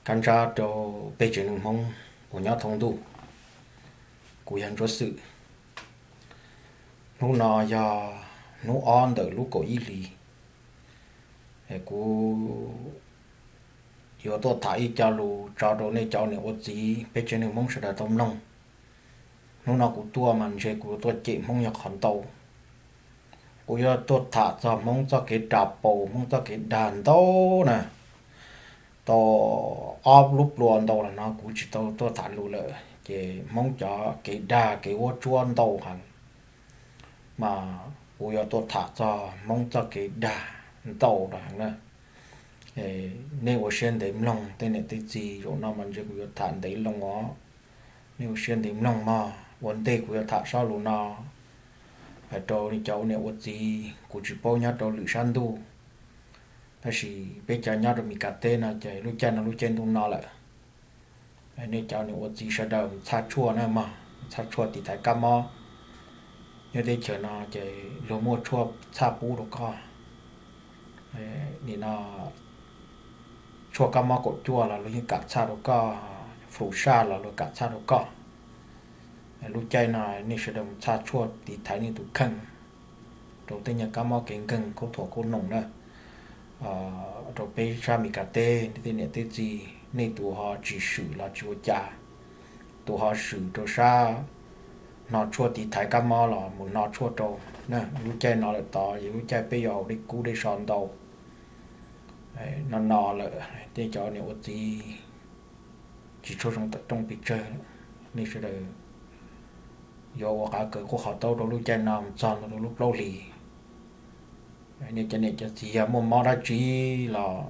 Kab ntsab rau peb tsev neeg Hmoob uas nyob thoob ntuj, kuv yog Ntsuab Xwm. Hnub no yog hnub ob ntawm lub kaum ib hlis. Kuv yuav tuaj tham ib co lus tso rau nej cov niam ua txiv peb tsev neeg Hmoob sawv daws tau mloog. Hnub no kuv tuaj mas ntshe kuv yuav tuaj cem Hmoob yog qhov ntau. Kuv yuav tuaj tham txog Hmoob txoj kev ras paus, Hmoob txoj kev dag ntau na. Tau ob lub plua ntau los no kuv tsis tau tuaj tham lus lawm, ces Hmoob cov kev dag kev vuab tsuab ntau heev, mas kuv yuav tuaj tham txog Hmoob txoj kev dag ntau heev na. Nej ua siab ntev mloog tej niam tej txiv, zaum no mas ntshe kuv yuav tham ntev loo os. Nej ua siab ntev mloog mog. Ua ntej kuv yuav tham zaj lus no hais rau nej cov ua niam ua txiv, kuv tsis paub nyob rau lwm sab ntuj, tab sis peb cov nyob rau Mis Kas teb no ces lub caij no lub caij ntuj no lawm. Nej cov niam ua txiv sawv daws mus txhaj tshuaj na mog, txhaj tshuaj tiv thaiv kab mob. Nyob teb chaws no ces luag muaj tshuaj txhaj pub rau koj. Nim no tshuaj kab mob kaum cuaj los luag yeej kam txhaj rau koj, flu saj los luag kam txhaj rau koj. Lub caij no nej sawv daws mus txhaj tshuaj tiv thaiv nej tus kheej rau tej nyuag kab mob kev nkeeg khaub thuas khaub noom na. Rau peb sab Mis Kas teb tej niam tej txiv, nej tus ho tsis swm los tsis ua cas, tus ho swm rau sab hno tshuaj tiv thaiv kab mob los mus hno tshuaj rau na. Lub caij no lawm tod yog lub caij peb yuav haus dej kub dej so ntau no no lawm, tej cov niam ua txiv tsis tshua zoo tawm rooj pes tsawg, nej sawv daws yuav ua qav kaws quaj qhov taub rau lub caij no mus txog ntua rau lub plaub hlis. Nej cov niam cov txiv yog muaj mob dab tsi los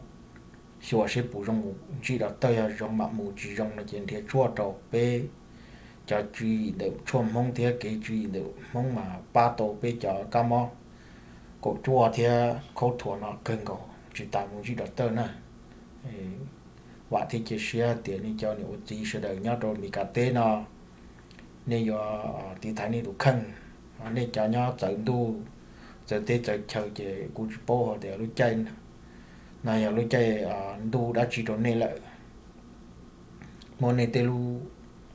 xyuas seb puas zoo mus ntsib doctor, yog zoo mam mus, tsis zoo no ces nrhiav tshuaj rau. Peb cov tswv yim ntawm tshuaj Hmoob thiab kev tswv yim ntawm Hmoob mas pab tau peb cov kab mob kaum cuaj thiab khaub thuas no kawg nkaus, tsis tas mus ntsib doctor na. Vam thiab cia siab tias nej cov niam ua txiv sawv daws nyob rau Mis Kas teb no, nej yuav tiv thaiv nej tus kheej. Nej cov nyob txawv ntuj txawv teb txawv chaw ces kuv tsis paub hais tias lub caij no yog lub caij ntuj dab tsi rau nej lawm. Muab nej tej lub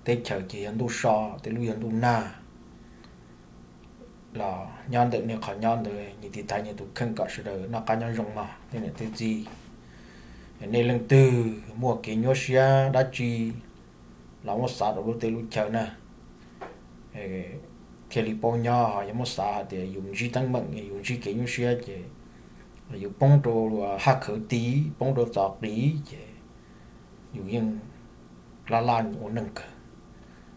teb chaws ces yog ntuj so, tej lub yog ntuj nag los nyob ntawm nej qhov nyob ntawd, nyias tiv thaiv nyias tus kheej kom sawv daws noj qab nyob zoo mog tej niam tej txiv. Nej leej twg muaj kev nyuaj siab dab tsi los muab xav rau lub teb lub chaw na, thiaj li paub nyob. Yog muab xav hais tias yus ntsib teeb meem, yus ntsib kev nyuaj siab ces yus poob rau haj khawv tiv, poob rau txoj qiv ces yus yeej laj laj ua neeg kawg.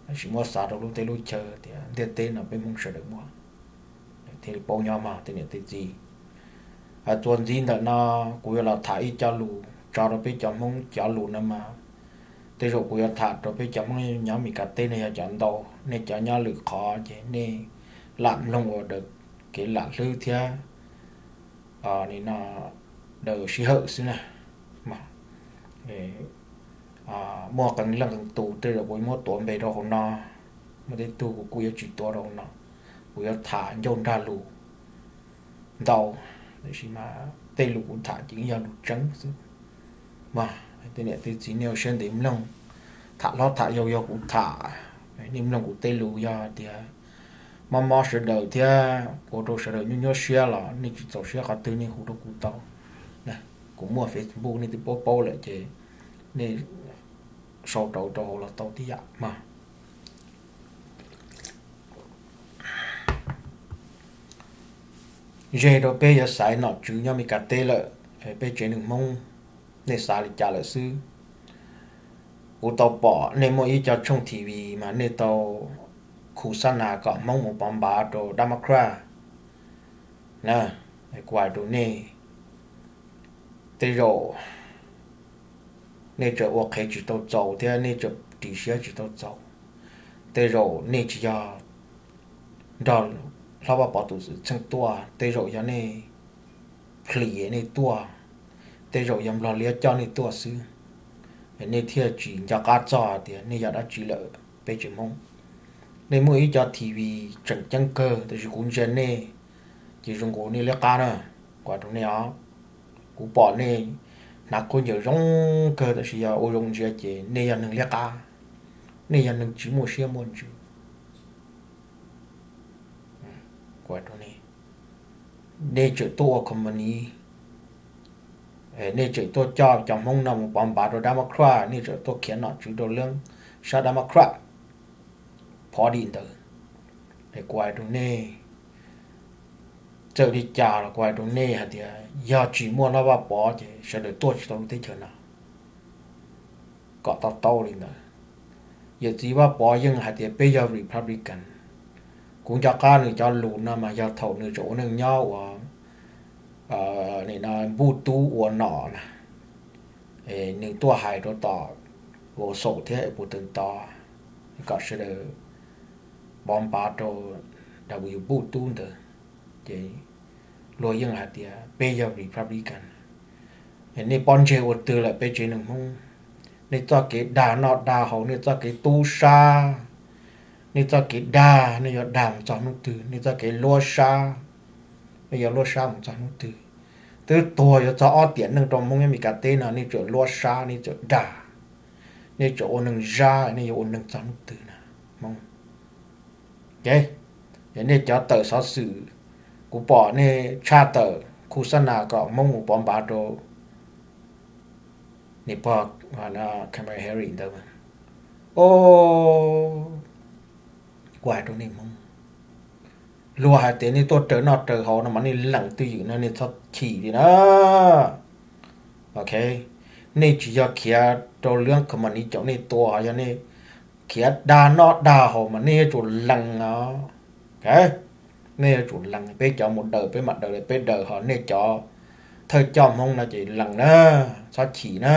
Tab sis muab xav rau lub teb lub chaw tias ntiaj teb no peb Hmoob sawv daws muaj, thiaj li paub nyob mog tej niam tej txiv. Txuas ntxiv ntawm no kuv yuav los tham ib co lus tso rau peb cov Hmoob cov lus no mas, tej zaum kuv yuav tham rau peb cov Hmoob nyob Mis Kas teb no yog cov ntau, nej cov nyob lwm qhov ces nej lam mloog ua daws kev lam hlwb thiab nim no daws sij hawm xwb na. Muaj qee leej qee tus tej zaum kuv muab tuav npe rau hauv no, muaj tej tug kuv kuj yuav tsis tuav rau hauv no. Kuv yuav tham ncauj nrag lus ntau, tiam sis mas tej lus kuv tham ces yog lus tseeb xwb. Mas tej niam tej txiv nej ua siab ntev mloog, tham hlob tham yau yog kuv tham, nej mloog kuv tej lus yog tias mob mob sawv daws thiab ua rau sawv daws nyuaj nyuaj siab los nej tsis txaus siab qhov twg nej hu rau kuv tau. Kuv muaj Facebook nej twb paub paub lawm ces nej sau rau rau hauv los tau tib yam mas. Ze rau peb yuav xaiv nom tswv nyob Mes Kas teb lawm, peb tsev neeg Hmoob nej xav li cas lawm xwb. Kuv tau pom nej muaj ib co tshooj T V mas nej tau khu xab nas kom Hmoob mus pov npav rau Democrat na. Kuv hais rau nej, tej zaum nej tseem ua qhev tsis tau txaus thiab nej tseem ris siab tsis tau txaus. Tej zaum nej tsis yog nrog hlob Vaj Pov tus xwm txheej tuaj, tej zaum yog nej plhis nej tuaj, tej zaum yog Nplog liab coj nej tuaj xwb, nej thiaj tsis nco qab txog tias nej yog dab tsi lawm peb tsev Hmoob. Nej muaj ib co T V tseem ceeb kawg, tab sis kuv ntsia nej ces zoo nkaus nej liab qab na. Kuv hais rau nej os, kuv pom nej hnav khaub ncaws zoo kawg tab sis yog ua zoo ntsia ces nej yog neeg liab qab, nej yog neeg tsis muaj siab muaj ntsws. Nej tseem tuaj ua company, nej tseem tuaj coj cov Hmoob no mus pov npav rau Democrat, nej tseem tuaj khiav nom tswv rau lub sab Democrat party ntawd. Kuv hais rau nej, txawm li cas los kuv hais rau nej hais tias yog tsis muaj Vaj Pov ces sawv daws tuaj tsis tau lub teb chaws no. Kom to taub li ntawd. Yawm txiv Vaj Pov yeej hais tias peb yog Republican. Kuv nco qab nws cov lus no mas yog thaum nws tseem ua neej nyob ua npuj tub ua nom na, nws tuaj hais rau tom Ua Xaum thiab Ua Pus Tees Tod kom sawv daws pov npav rau W Bush tub ntawd, ces luag yeej hais tias peb yog Republican. Nej pob ntseg ua twg lawm peb tsev neeg Hmoob? Nej txoj kev dag noj dag haus, nej txoj kev tub sab, nej txoj kev dag, nej yuav dag mus txog hnub twg? Nej txoj kev luab sab, nej yuav luab sab mus txog hnub twg? Twb tuag yuav txog ob tiam neej rau Hmoob nyob Meskas teb no nej tseem luab sab, nej tseem dag, nej tseem ua neeg zab, nej yuav ua neeg txog hnub twg na Hmoob? Ces nej cov tawm xov xwm, kuv pom nej tshaj tawm khu xab nas kom Hmoob mus pov npav rau niam pog Kamala Harris ntawd. O, kuv hais rau nej Hmoob, luag hais tias nej tuaj raws noj raws haus no mas nej lees twj ywm no nej txhob chim li na. Ok, nej tsis yog khiav rau lub company caum nej tua, yog nej khiav dag noj dag haus mas nej yuav tsum lees os. Nej yuav tsum lees, peb cov mus daws peb mam daws, peb daws ho nej cov thawj coj Hmoob no ces lees na, txhob chim na.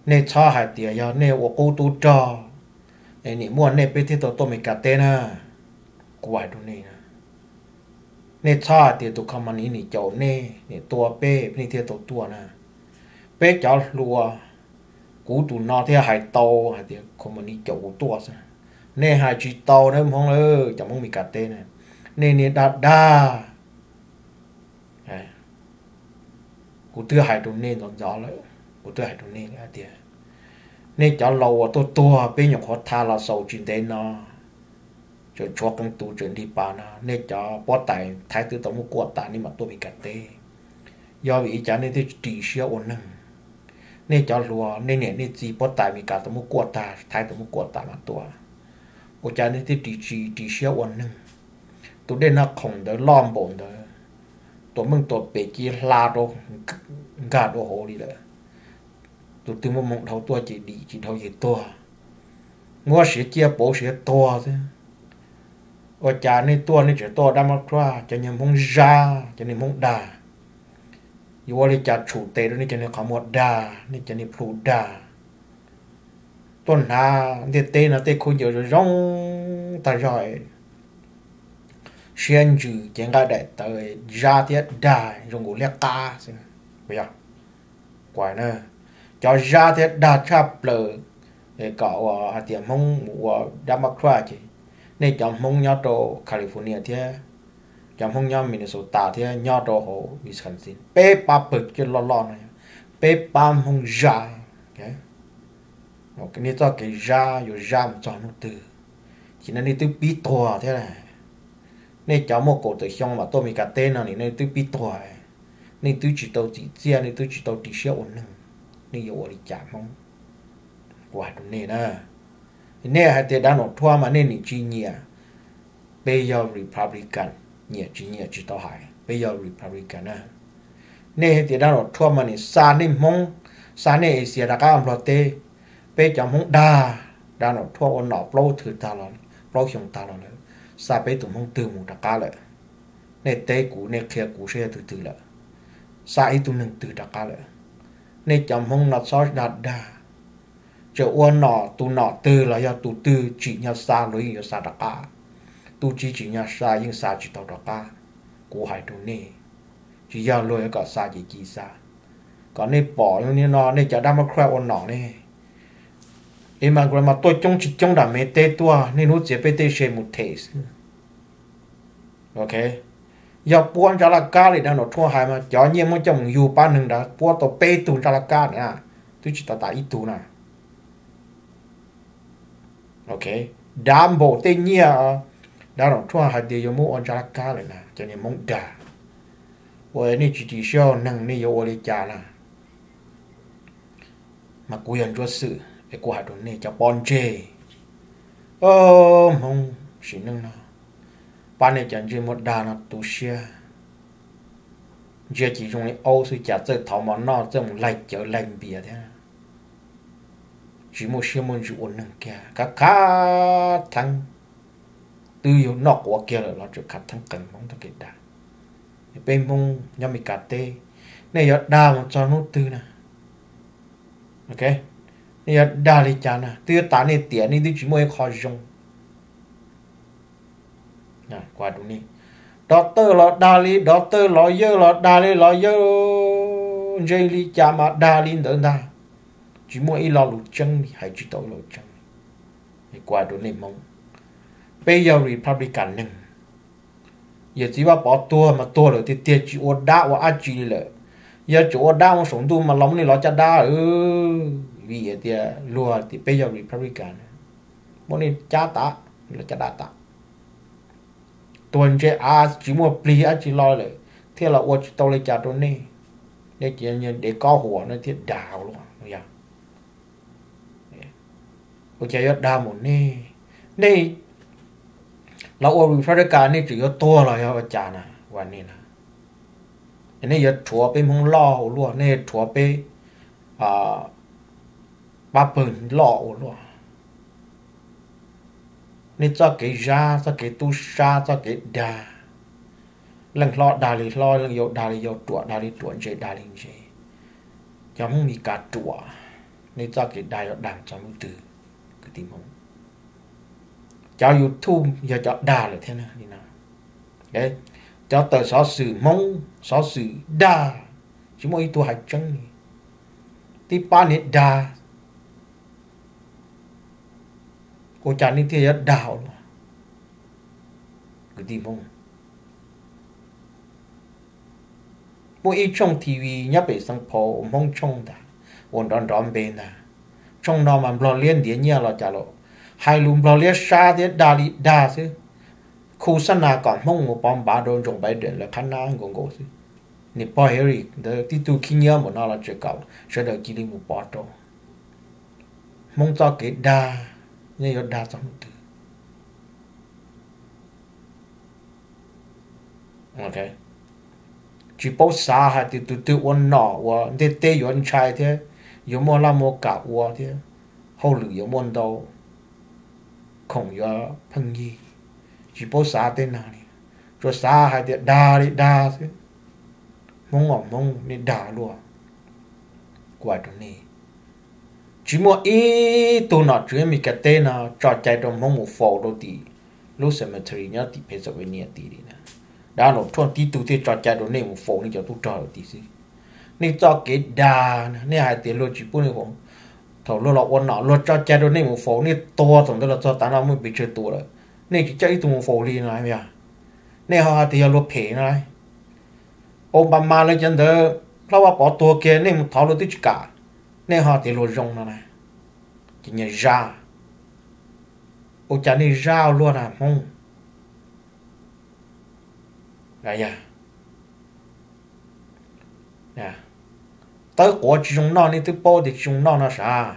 Nej txhob hais tias yog nej ua qub tub rog, nim muaj nej peb thiaj tau tuaj Meskas teb na. Kuv hais rau nej, nej txhob hais tias tus company nim caum nej, nim tua peb, nej thiaj tau tuaj na. Peb cov hluas, kuv tus no thiaj hais tau hais tias company caum kuv tuaj xwb. Nej hais tsis tau nawb Hmoob, cov Hmoob Meskas teb na, nej niag dag dag. Kuv twb hais rau nej ntxov ntxov lawm, kuv twb hais rau nej hais tias nej cov laus uas tuaj tuag peb nyuam qhuav tha los xaus tsis ntev no, tseem tshuav qee tus tseem nrig pas no, nej cov pob tais Thaib twb tau muab kuaj tas nej mam tuaj Meskas teb. Yog vim li cas nej thiaj ris siab ua neeg? Nej cov hluas, nej niam nej txiv pob tais Meskas tau muab kuaj tag, Thaib tau muab kuaj tas mam tuaj, ua cas nej thiaj ris, ris siab ua neeg? Tus dej noj khoom ntawd loj npaum ntawd, tuam meej tuam pem ci hla rau, nkag rau hauv li lawm. Tus twg muaj moo dhau tuaj ces dim, tsis dhau ces tuag, muab siav ciaj pauv siav tuag xwb. Ua cas nej tuaj nej tseem tuaj dab mab kruaj, cov niag Hmoob zab, cov niag Hmoob dag. Yuav ua li cas tshum tes rau nej cov niag qhov muag dag, nej cov niag plhu dag. Tuaj hnav ntiaj teb no tej khaub ncaws zoo zoo tag zog, siab ntsws ces nqaij daim tawv, zab thiab dag zoo nkaus liab qab xwb. Yog, kuv hais na, cov zab thiab dag tshaj plaws kom ua hais tias Hmoob mus ua dab mab kruaj ces nej cov Hmoob nyob rau California thiab cov Hmoob nyob Minnesota thiab nyob rau hauv Wisconsin, peb pab pawg coj loj loj no, peb pab Hmoob zab. Nej txoj kev zab yuav zab mus txog hnub twg? Ces no nej twb pib tuag thiab. Nej cov muaj kaum tawm xyoo mam tuaj Meskas teb no nim no nej twb pib tuag, nej twb tsis tau txim txiaj, nej twb tsis tau ris siab ua neeg, nej yuav ua li cas Hmoob? Kuv hais rau nej na, nej hais tias Donald Trump mas nej nim tsis nyiam. Peb yog Republican, nyiam tsis nyiam tsis tau hais, peb yog Republican na. Nej hais tias Donald Trump mas nim xa nej Hmoob, xa nej Asia rov qab Nplog teb. Peb cov Hmoob dag, Donald Trump ua nom plaub thwv tag los, plaub xyoo tag los lawm, xa peb tus Hmoob twg mus rov qab lawm? Nej teb kuv, nej qhia kuv saib yog tus twg lawm, xa ib tug neeg twg rov qab lawm? Nej cov Hmoob no txhob dag dag. Tseem ua nom, tus nom twg los yog tus twg tsim nyog xa luag yeej yuav xa rov qab, tus tsis tsim nyog xa yeej xa tsis tau rov qab. Kuv hais rau nej, tsis yog luag yuav kom xa ces cia xa. Kom nej pom no, nej cov dab mab kruaj ua nom ne, immigrant mas tuaj coob tsis coob nram Mev teb tuaj, nej hnub txiav peb tej se mus them xwb. Ok, Yog puab ntsa laj kab li Donald Trump hais mas cov nyiaj muab coj mus yug pab neeg nrad puab tau peb tug ntsa laj kab na, twb tsis tau tas ib tug na. Ok, dav npaum tej nyiaj Donald Trump hais tias yuav muab ua ntsa laj kab lawm na, cov niag Hmoob dag. Ua nej tsis ris siab ua neeg nej yuav ua li cas na? Mas kuv yog Ntsuab Xwm es kuv hais rau nej cov pob ntseg, Hmoob sim neej no, pab nej cov ntsej muag dag no tu siab. Ntsia ces zoo li aub xwb, cas txawj thov mov noj, txawj mus laig cawv laig npias thiab, tsis muaj siab muaj ntsws ua neeg kiag, khav khav theeb. Twb yog noj quav kiag lawm los tseem khav theeb qees Hmoob txoj kev dag. Peb Hmoob nyob Meskas teb, nej yuav dag mus txog hnub twg na? Nej yuav dag li cas na? Twb yuav tas nej tiam, nej twb tsis muaj ib qho zoo. Doctor los dag li doctor, lawyer los dag li lawyer, ntse li cas mas dag li ntawd ntag. Tsis muaj ib lo lus tseeb li, hais tsis tau ib lo lus tseeb li. Kuv hais rau nej Hmoob, peb yog Republican neeg. Yawm txiv Vaj Pov tuag mas tuag lawm tiag tiag, tsis ua dab ua dab tsi li lawm. Yog tseem ua dab ua saum ntuj mas los muab nej lov caj dab, vim hais tias luag tias peb yog Republican, muab nej cab tas, lov caj dab tas. Tuag ntse av tsis muaj plig dab tsi lo lawm, thiaj los ua tsis tau li cas rau nej. Nej ces dev kob huam no thiaj dag luag. Ua cas yuav dag mus nej? Nej los ua Republican nej tseem yuav tuag los yog ua cas na? Ua nej na, nej yuav rhuav peb Hmoob loj ua luaj, nej yuav rhuav peb pab pawg loj ua luaj. Nej txoj kev zab, txoj kev tub sab, txoj kev dag, leej hlob dag li hlob, leej yau dag li yau, ruam dag li ruam, ntse dag li ntse, cov Hmoob Meskas ruam. Nej txoj kev dag yuav dag txog hnub twg? Kwv tij Hmoob, cov YouTube yog cov dag lawm thiab na. Cov tawm xov xwm Hmoob, xov xwm dag, tsis muaj ib tug hais tseeb li, tib pab niag dag. Ua cas nej thiaj yuav dag ua luaj? Kwv tij Hmoob, muaj ib tshooj T V nyob pem Xeev Phos, Hmoob tshooj ntag, uas nrov nrov npe ntag. Tshooj no mas Nplog liab ntiav nyiaj los cas los, hais lus Nplog liab sab thiab dag li dag xwb. Khu xab nas kom Hmoob mus pov npav rau Joe Biden lawv qhab nab nkaus nkaus xwb. Niam pog Harris ntawd tib tug khib nyiab npaum no los tseem kom sawv daws cia li mus pov rau. Hmoob txoj kev dag, nej yuav dag txog hnub twg? Tsis paub xav hais tias tus twg ua nom uas ntiaj teb yuav ntshai thiab, yuav muaj laj muaj kam ua thiab, hauj lwm yuav muaj ntau, khoom yuav pheej yig. Tsis paub xav tej no li, tsuas xav hais tias dag li dag xwb. Hmoob os Hmoob, nej dag luaj. Kuv hais rau nej, tsis muaj ib tug nom tswv Amelikas teb no tso cai rau Hmoob mus faus rau tim lub cemetery nyob tim Pennsylvania tid li na. Dab laus Trump tib tug thiaj tso cai rau nej mus faus nej cov tub rog lawm tid xwb. Nej txoj kev dag, nej hais tias luag tsis pub nej faus, thaum luag los ua nom luag tso cai rau nej mus faus, nej tuag thaum ntawd los txog tav no muaj pes tsawg tus lawm, nej tsis coj ib tug mus faus li no yog? Nej ho hais tias yog luag phem no. Obama lawv cov ntawd, Hlob Vaj Pov tuag kiag nej mus thov luag twb tsis kam, nej ho tias luag zoo no na. Ces nyias zaj, ua cas nej zaj ua luaj na Hmoob? Tawb quav tsis zoo noj nej twb paub tias tsis zoo noj no sav.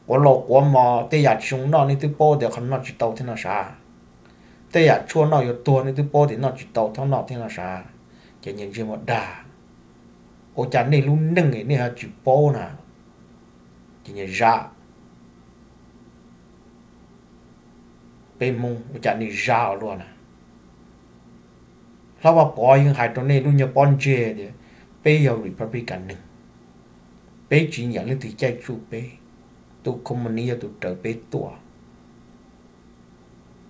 Quav laus quav mos tej yam tsis zoo noj nej twb paub tias qhov noj tsis tau thiab no sav. Tej yam tshuaj noj yuav tuag nej twb paub tias noj tsis tau txhob noj thiab no sav. Ces nyias ntsej muag dag, ua cas nej lub neej nej ho tsis paub na? Ces nyias zaj, peb Hmoob ua cas nej zaj ua luaj na? Hlob Vaj Pov yeej hais rau nej lub nyuag pob ntseg tias peb yog Republican neeg, peb tsis nyiam leej twg caij tsuj peb, tus communist yog tus raws peb tuaj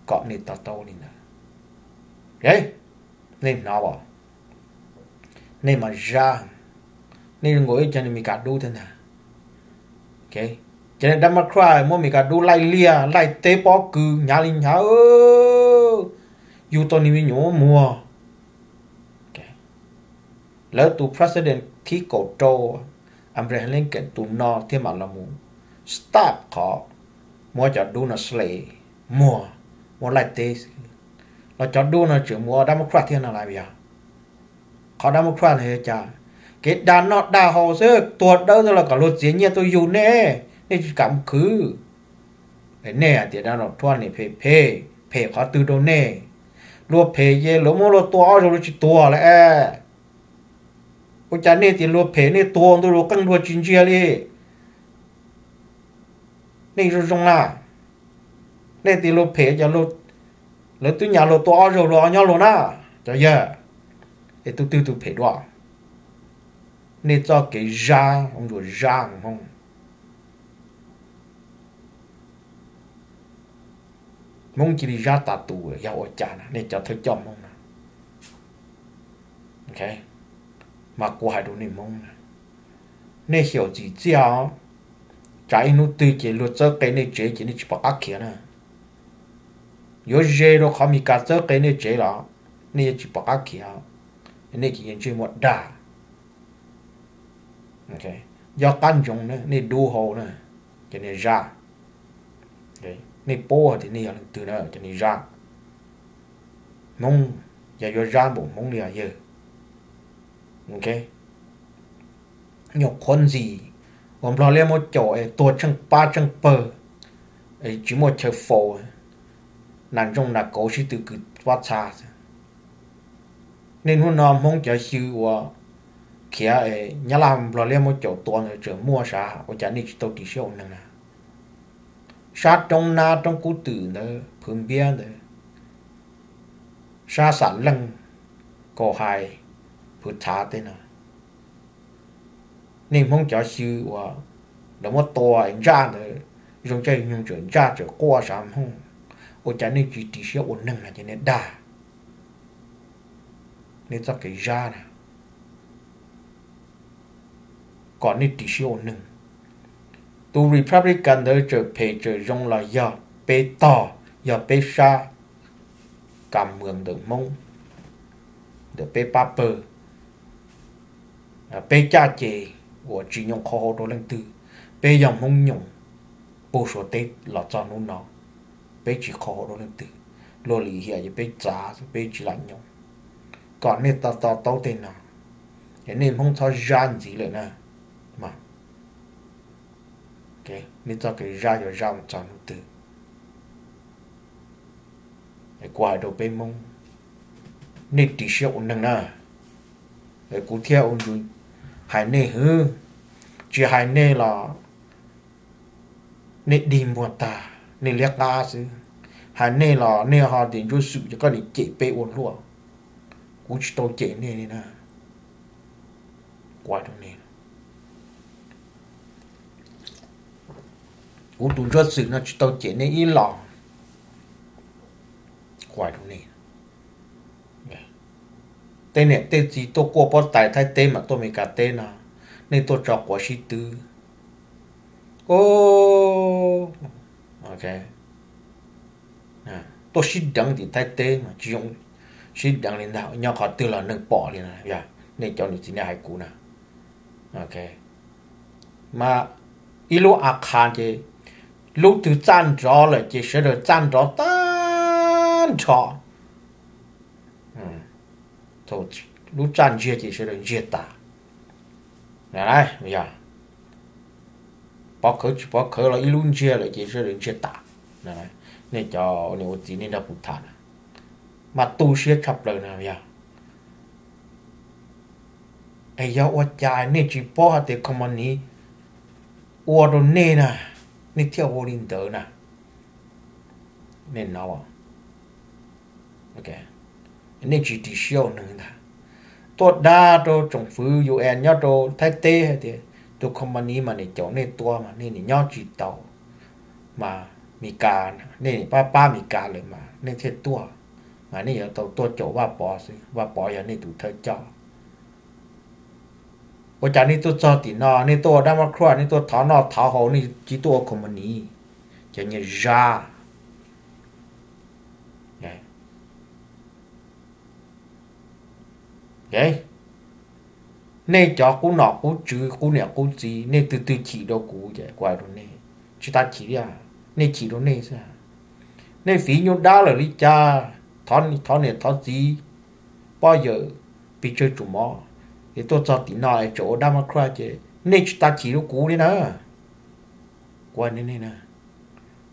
kom nej to taub li ntawd. Nej hnov, nej mas zaj, nej zoo nkaus ib co niag Meskas dub thiab ntag. Ces niag Democrat muab Meskas dub laij liaj laij teb pob kws hnyav li hnyav, yug tau niag me nyuam muag, Lawv tus president thib kaum rau, Abraham Lincoln tus no thiaj mam los mus stop qhov muab cov dub no slave, muag, muab laij teb xwb. Los cov dub no tseem mus ua Democrat thiab no lawm yog. Qhov Democrat no yog cas? Kev dag noj dag haus xwb, tuag dawb xwb los kom luag txiav nyiaj tuaj yug nej, nej tsis kam mus khwv. Nej hais tias Donald Trump ne phem phem, phem qhov twg rau nej? Luag phem ces luag muab luag tua ob zaug luag tsis tuag lawm es. Ua cas nej tias luag phem nej tuag ntuj luag qeej luag tsis ntsiag li? Nej zoo zoo na, nej tias luag phem ces lawv twb nyam luag tua ob zaug luag nyob luag na, cov yawg. Es tus twg tus phem dua? Nej txoj kev zab, ntsuas zab Hmoob. Hmoob cia li zab tas tus yog ua cas na, nej cov thawj coj Hmoob na. Mas kuv hais rau nej Hmoob na, nej xyaum txim txiaj os. Tsam ib hnub twg ces luag txawb qe nej tsev ces nej tsis pom qab khiav na. Yuav ze rau qhov Meskas txawb qe nej tsev los nej yuav tsis pom qab khiav, nej ces yuav ntsej muag dag. Yog qab ntsoov na, nej dub hau na, cov niag zab. Nej paub hais tias nej yog leej twg na, cov niag zab. Hmoob, yog yuav zab npaum Hmoob li os yawg. Nyuam qhuav ntxim uas Nplog liab muab caum es tuag tsheej pab tsheej pawg, tsis muaj chaw faus, nas ntsoog nas kauv sib tw kwv pob txha xwb. Nej hnub no Hmoob cov xyw uas khiav Nyab Laj Nplog liab muab caum tua ntawd tseem muaj sav, ua cas nej tsis tau ris siab ua neeg na? Sab Roob Nab, Roob Kub Twm ntawd, Phwv Npiab ntawd, sab Xam Leej, Kaus Hais, Phwv Txhav tej no, nej Hmoob cov xyw uas lawv muab tua ntsaj ntawd, zoo caij nyoog tseem ntsaj tseem quaj sav Hmoob, ua cas nej tsis ris siab ua neeg na, ces nej dag. Nej txoj kev zab na, kom nej ris siab ua neeg. Tus Republican ntawd tseem phem tseem zoo los yog peb tog, yog peb sab kas mwam ntawm Hmoob, ntawm peb pab pawg, peb caj ces uas tsis nyoom qhov hau rau leej twg. Peb yog Hmoob nyoom puag Suav teb los txog hnub no, peb tsis qhov hau rau leej twg. Luag lim hiam ces peb txav, peb tsis lam nyoom. Kom nej to to taub tej no, es nej Hmoob txhob zab ntxiv lawm na. Nej txoj kev zab yuav zab mus txog hnub twg? Kuv hais rau peb Hmoob, nej ris siab ua neeg na. Kuv thiaj ua ntsws hais nej hwv, tsis hais nej los nej dig npuag tag, nej liab qab xwb. Hais nej los nej ho tias Ntsuab Xwm ces koj nim cem peb ua luaj. Kuv tsis tau cem nej li na. Kuv hais rau nej, kuv tus Ntsuab Xwm no tsis tau cem nej ib los. Kuv hais rau nej, tej niam tej txiv tuaj kuaj pob tais Thaib teb mas tuaj Amelikas teb no, nej tuaj tso quav sib twb, tuaj sib deev tim Thaib teb mas tsis zoo sib deev li ntag, nyob qhov twg los neeg pom li na. Nej cov niam txiv nej hais kuv na. Mas ib lub a khas ces lub twg txaj nrov lawm ces sawv daws txaj nrov tag nrho. Thaum lub txaj ntsiag ces sawv daws ntsiag tas. Yog pov khawv tsis pov khawv los ib lub ntsiag lawm ces sawv daws ntsiag tas. Nej cov niam ua txiv nej nrog kuv tham na, mas tu siab tshaj plaws na yog. Es yog ua cas nej tsis paub hais tias company ua rau nej na, nej thiaj ua li ntawd na? Nej no, nej tsis ris siab ua neeg ntag. Tuaj dag rau tsoom fwv U N nyob rau Thaib teb hais tias tus company mas nim caum nej tua mas nej nim nyob tsis tau, mas Meskas, nej nim pab pab Meskas lawm mas nej thiaj tuaj, mas nej yuav tau tuaj caum Vaj Pov xwb, Vaj Pov yog nej tus thawj coj. Ua cas nej tuaj txog tim no nej tuaj ua Democrat, nej tuaj thov noj thov haus, nej tsis tuaj ua company, cov nyias zab. Ok, Nej cov qub nom qub tswv qub niam qub txiv, nej twg twg chim rau kuv ces kuv hais rau nej, tsis tas chim li, nej chim rau nej xwb. Nej fiv nyuj dab lawm li cas, thov niam thov txiv, poj yawm, pes tsawg tsum mov, es tuaj txog tim no es tseem ua dab mab khuaj ces nej tsis tas chim rau kuv li na. Kuv hais rau nej na,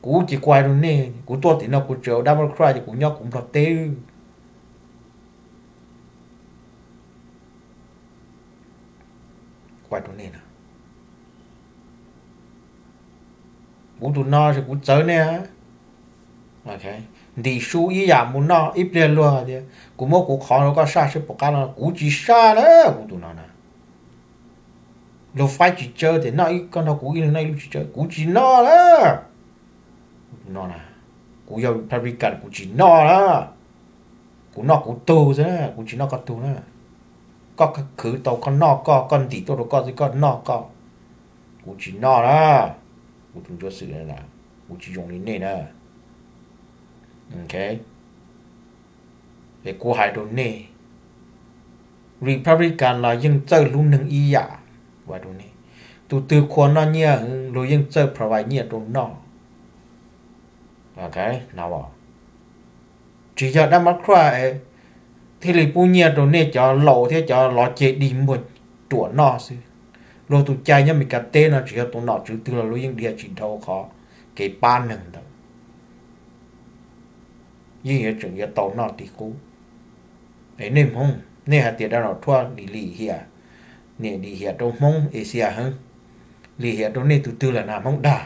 kuv ces kuv hais rau nej, kuv tuaj tim no kuv tseem ua dab mab khuaj ces kuv nyob kuv Nplog teb. Kuv hais rau nej na, kuv tus no es kuv txawv nej. Ntim su ib yam mus noj, ib pliag luag tias kuv muab kuv qhov rau koj saj seb puas qab no, kuv tsis saj na, kuv tus no na. Luag faib tsis tsawg tias noj ib, koj nrog kuv ib leeg noj ib lub tsis tsawg, kuv tsis noj na. Kuv no na, kuv yog Republican kuv tsis noj na. Kuv noj kuv tug xwb, kuv tsis noj koj tug na. Koj khwv tau koj noj koj, koj ntim tuaj rau koj xwb koj noj koj. Kuv tsis noj na. Kuv tus ntsuab xwm na, kuv tsis zoo li nej na. Ok, es kuv hais rau nej, Republican los yeej txawj hlub neeg ib yam. Kuv hais rau nej, tus twg khua noj nyiaj heev luag yeej txawj provide nyiaj rau noj. Tsis yog dab mab khuaj thiaj li pub nyiaj rau nej cov laus thiab cov lov ceg dig muag ruam noj xwb. Luag tus cai nyob Meskas teb no tsis yog tus nom tswv twg los luag yeej dhia tsis dhau qhov kev pab neeg ntawd. Yeej yuav tseem yuav tau noj ti qub. Es nej Hmoob, nej hais tias Donald Trump lim hiam, niam lim hiam rau Hmoob Asia heev, lim hiam rau nej tus twg lawm na Hmoob dag?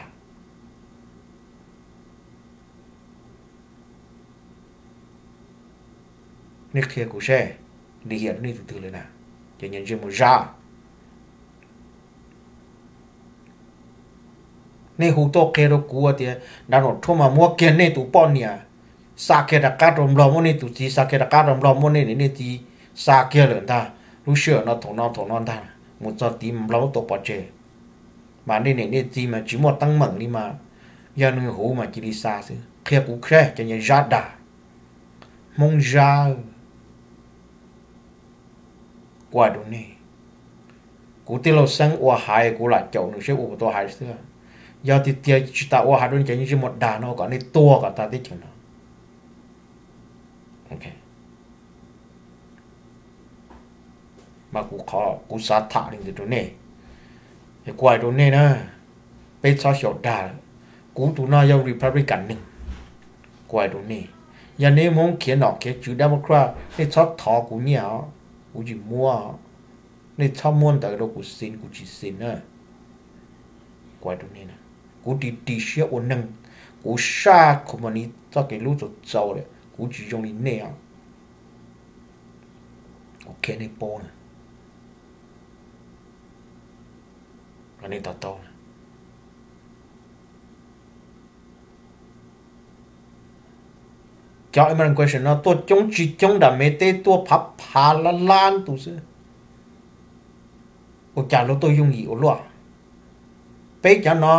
Nej qhia kuv seb, lim hiam rau nej tus twg lawm na? Ces nyias ntsej muag zab. Nej hu tuaj qhia rau kuv tias Donald Trump mas muab kiag nej tus poj niam xa kiag rov qab rau Nplog, muab nej tus txiv xa kiag rov qab rau Nplog, muab nej niam nej txiv xa kiag lawm ntag. Lub sij hawm no thaum no thaum no ntag, mus txog tid Nplog muab tua pov tseg. Mas nej niam nej txiv mas tsis muaj teeb meem li mas, yog nws huv mas cia li xa xwb. Qhia kuv seb, cov nyias zab dag, Hmoob zab. Kuv hais rau nej, kuv tij laug Xeeb ua haiv kuv lam caum nws seb ua puas tau haiv xwb. Yog tiag tiag tsis tas ua haiv rau nej cov ntsej muag dag no kom nej tuag kom tag teb chaws no. Mas kuv, kuv xav tham li ntawd rau nej. Es kuv hais rau nej na, peb txhob xyaum dag lawm. Kuv tus no yog Republican neeg. Kuv hais rau nej, yog nej Hmoob khiav nom khiav tswv Democrat, nej txhob thov kuv nyiaj os, kuv tsis muab. Nej txhob muab ntawv rau kuv sin, kuv tsis sin na. Kuv hais rau nej, kuv ris ris siab ua neeg, kuv saj company txoj kev hlub txaus txaus lawm, kuv tsis zoo li nej os. Kuv qhia nej paub na, nej to taub na. Cov immigration no tuaj coob tsis coob nram Mev teb tuaj phav phav lab lab tus xwb. Ua cas luag tuaj yooj yim ua luaj? Peb cov no,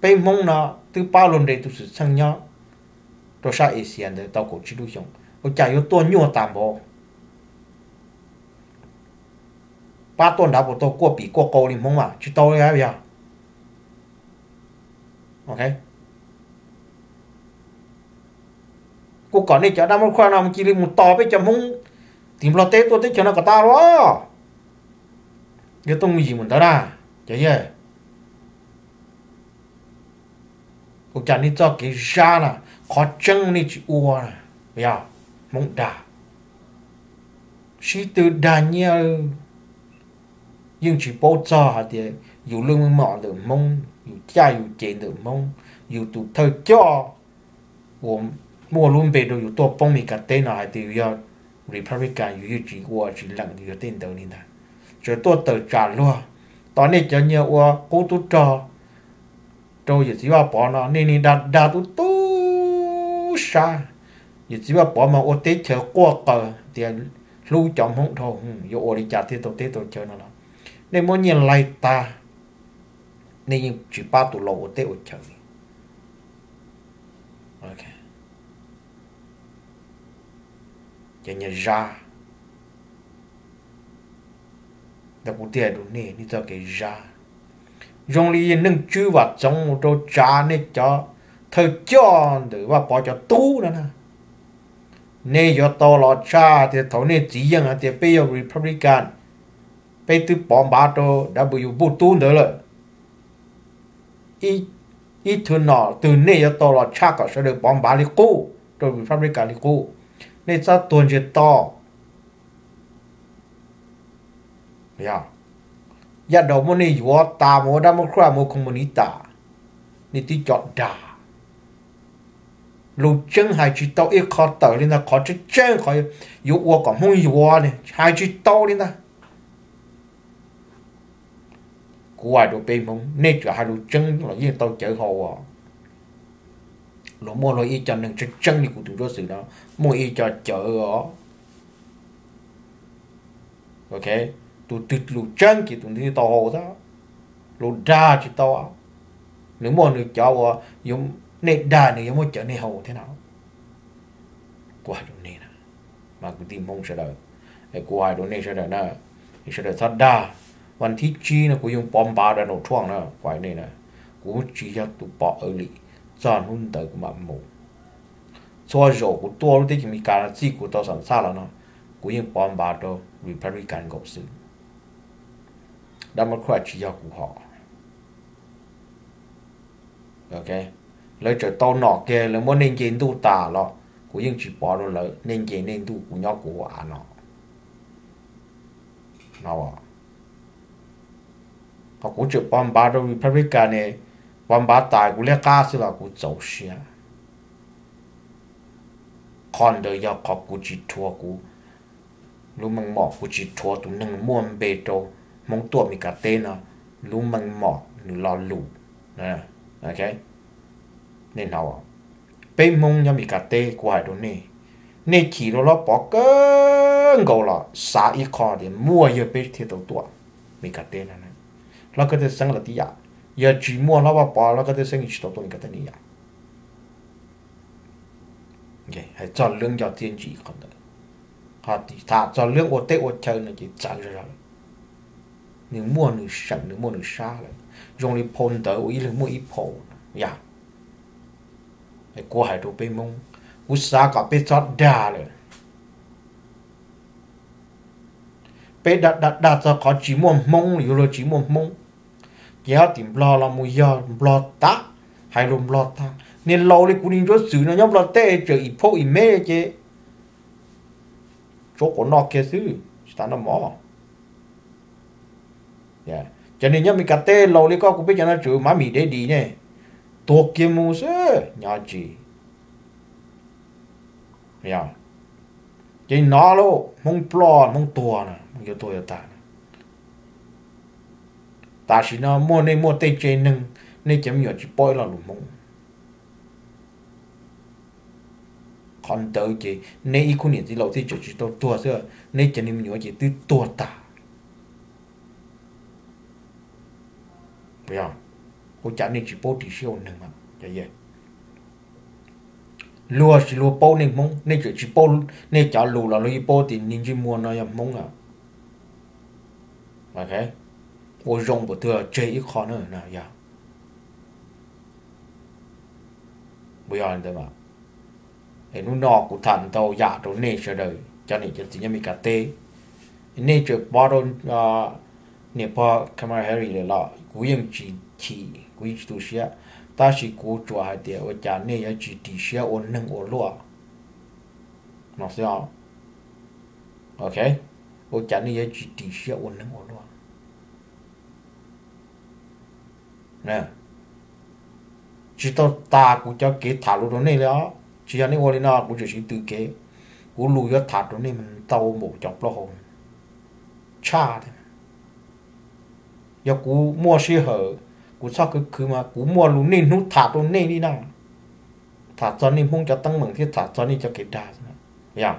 peb Hmoob no twb pab luag nres tus xwm txheej nyob rau sab Asia ntawd tau kaum tsib lub xyoos, ua cas yuav tuaj nyuaj tas npaum? Pab tuaj nrad puas tau kuaj pim kuaj qau li Hmoob mas tsis tau li yog. Kuv kom nej cov dab muab khuaj no mus cia li mus tos peb cov Hmoob tim Nplog teb tuaj teb chaws no kom tas los, yuav tuaj mus yim mus ntawd na. Cov yawg, ua cas nej txoj kev zab na, qhov tseeb nej tsis ua na, yog Hmoob dag, sib tw dag nyiaj, yeej tsis paub txog hais tias yus lub meej mom ntawm Hmoob, yus caj yus ces ntawm Hmoob, yus tus thawj coj uas muaj lub npe rau yus tuaj poob Meskas teb no hais tias yus yog Republican, yus yeej tsis ua tsis lees yus yog tej ntawd li ntag. Tseem tuaj tawm tsam luag, tos nej cov nyias ua qub tub rog rau yawm txiv Vaj Pov no, nej niag dag dag tub tub sab. Yawm txiv Vaj Pov mas ua teb chaws quaj qaws tias hlub cov Hmoob dhau, yuav ua li cas thiaj tau teb tau chaw no los nej muab nyiaj laig tag, nej yeej tsis pab tus laus ua teb ua chaw li. Ces nyias zab, Kuv thiaj hais rau nej, nej txoj kev zab zoo li neej tswb vam txoov rau tsav nej cov thawj coj ntawm Vaj Pov cov tub no na. Nej yuav tau los tshaj tias thaum nej txiv yeej hais tias peb yog Republican, peb twb pov npav rau W Bush tub ntawd lawm. Ib tug nom twg nej yuav tau los tshaj kom sawv daws pov npav li qub rau Republican li qub. Nej txhob tuag ntsiag to. Yaj daus muab nej yuav tas mus ua Democrat mus ua Communist tas, nej twb cov dag. Lus tseeb hais tsis tau ib qho tawm li ntag, qhov tseeb tseeb qhov yuav ua kom Hmoob yuav ne hais tsis tau li ntag. Kuv hais rau peb Hmoob, nej tseem hais lus tseeb los yeej tau cawv haus os. Luag muaj luag ib co neeg tseeb tseeb li kuv tus Ntsuab Xwm no, muaj ib co cawv os. Tus twg lus tseeb ces tus ntawd tau haus xwb, lus dag tsis tau. Nws muaj nws cov uas nej dag nws yuav muab cawv nej haus thiab no. Kuv hais rau nej na, mas kwv tij Hmoob sawv daws, kuv hais rau nej sawv daws na, sawv daws txhob dag. Vas thib tsib no kuv yeej pov npav Donald Trump na, kuv hais nej na, kuv tsis yog tus pom early, txog hnub ntawd kuv mam mus. Txhua zaus kuv tuaj lub teb chaws Amelikas no txij kuv tau xam xaj los no, kuv yeej pov npav rau Republican nkaus xwb. Democrat tsis yog kuv hom. Lawv tseem tau nom kiag lawv muab nej nce ntuj tas los kuv yeej tsis pov rau lawv, nej nce nej ntuj kuv nyob kuv hauv av no. Ho kuv tseem pov npav rau Republican ne, pov npav tas kuv liab qab xwb los kuv txaus siab. Qhov ntawd yog qhov kuv tsis rhuav kuv lub meej mom, kuv tsis rhuav tus neeg muaj npe rau Hmoob tuaj Amelikas teb no lub meej mom nws lo lus. Nej hnov, peb Hmoob nyob Amelikas teb kuv hais rau nej, nej chim rau Hlob Pov kawg nkaus los xav ib qho tias muaj yawg peb thiaj tau tuaj Amelikas teb no. Hlob Kab Teb Xeeb los tib yam, yog tsis muaj Hlob Vaj Pov Hlob Kab Teb Xeeb tsis tau tuaj Amelikas teb ib yam. Hais txog lub nco txiaj ntsim qhov ntawd, tham txog lub ua teb ua chaw no ces txawv zog zog lawm. Nws muaj nws seem, nws muaj nws sab lawm, zoo li phau ntawv uas ib leeg muaj ib phau yom. Kuv hais rau peb Hmoob, kuv xav kom peb txhob dag lawm. Peb dag dag dag txog qhov tsis muaj Hmoob, yuav luag tsis muaj Hmoob, ces ob tim Nplog los mus yog Nplog tag, hais lus Nplog tag. Niag laus li kuv niag Ntsuab Xwm no nyob Nplog teb tseem ib phauj ib me ces tsuav quav noj kiag xwb tsis tas noj mov. Cov niag nyob Amelikas teb laus li koj kuv peb cov no tseem mab mim dev dis ne, tuag kiag mus xwb nyob tsis. Ces hnov lauj, Hmoob ploj Hmoob tuag na, Hmoob yuav tuag yuav tag na. Tam sim no muaj nej muaj tej tsev neeg, nej cov me nyuam tsis paub ib lo lus Hmoob. Qhov ntawd ces neb ib khub niam txiv laus thiaj tseem tsis tau tuag xwb, neb cov niag me nyuam ces twb tuag tag. Ua cas nej tsis paub ris siab ua neeg? Luag tsis luag paub nej Hmoob, nej tseem tsis paub nej cov lus los luag yeej paub tias niag ntsej muag no yog Hmoob na. Ua zoo npaum twg tseg ib qho na yog. Ua li ntawd, hnub no kuv tham ntau yam rau nej sawv daws cov niam cov txiv nyob Amelikas teb. Nej tseem pov rau niam pog Kamala Harris lawm los kuv yeej tsis chim, kuv yeej tsis tu siab. Tab sis kuv tsuas hais tias ua cas nej yuav tsis ris siab ua neeg ua luaj no xwb. Ok, ua cas nej yuav tsis ris siab ua neeg ua luaj? Tsis tau tas kuv cov kev tham lus rau nej li os. Tsis yog nej ua li no kuv tseem siv tw kev. Kuv lus yuav tham rau nej mas ntau npaum cov plaub hau tshaj thiab. Yog kuv muaj sij hawm, kuv txhob khwv khwv mas kuv muaj lus niaj hnub tham rau nej li na. Tham txog nej Hmoob cov teeb meem thiab tham txog nej cov kev dag xwb. Yog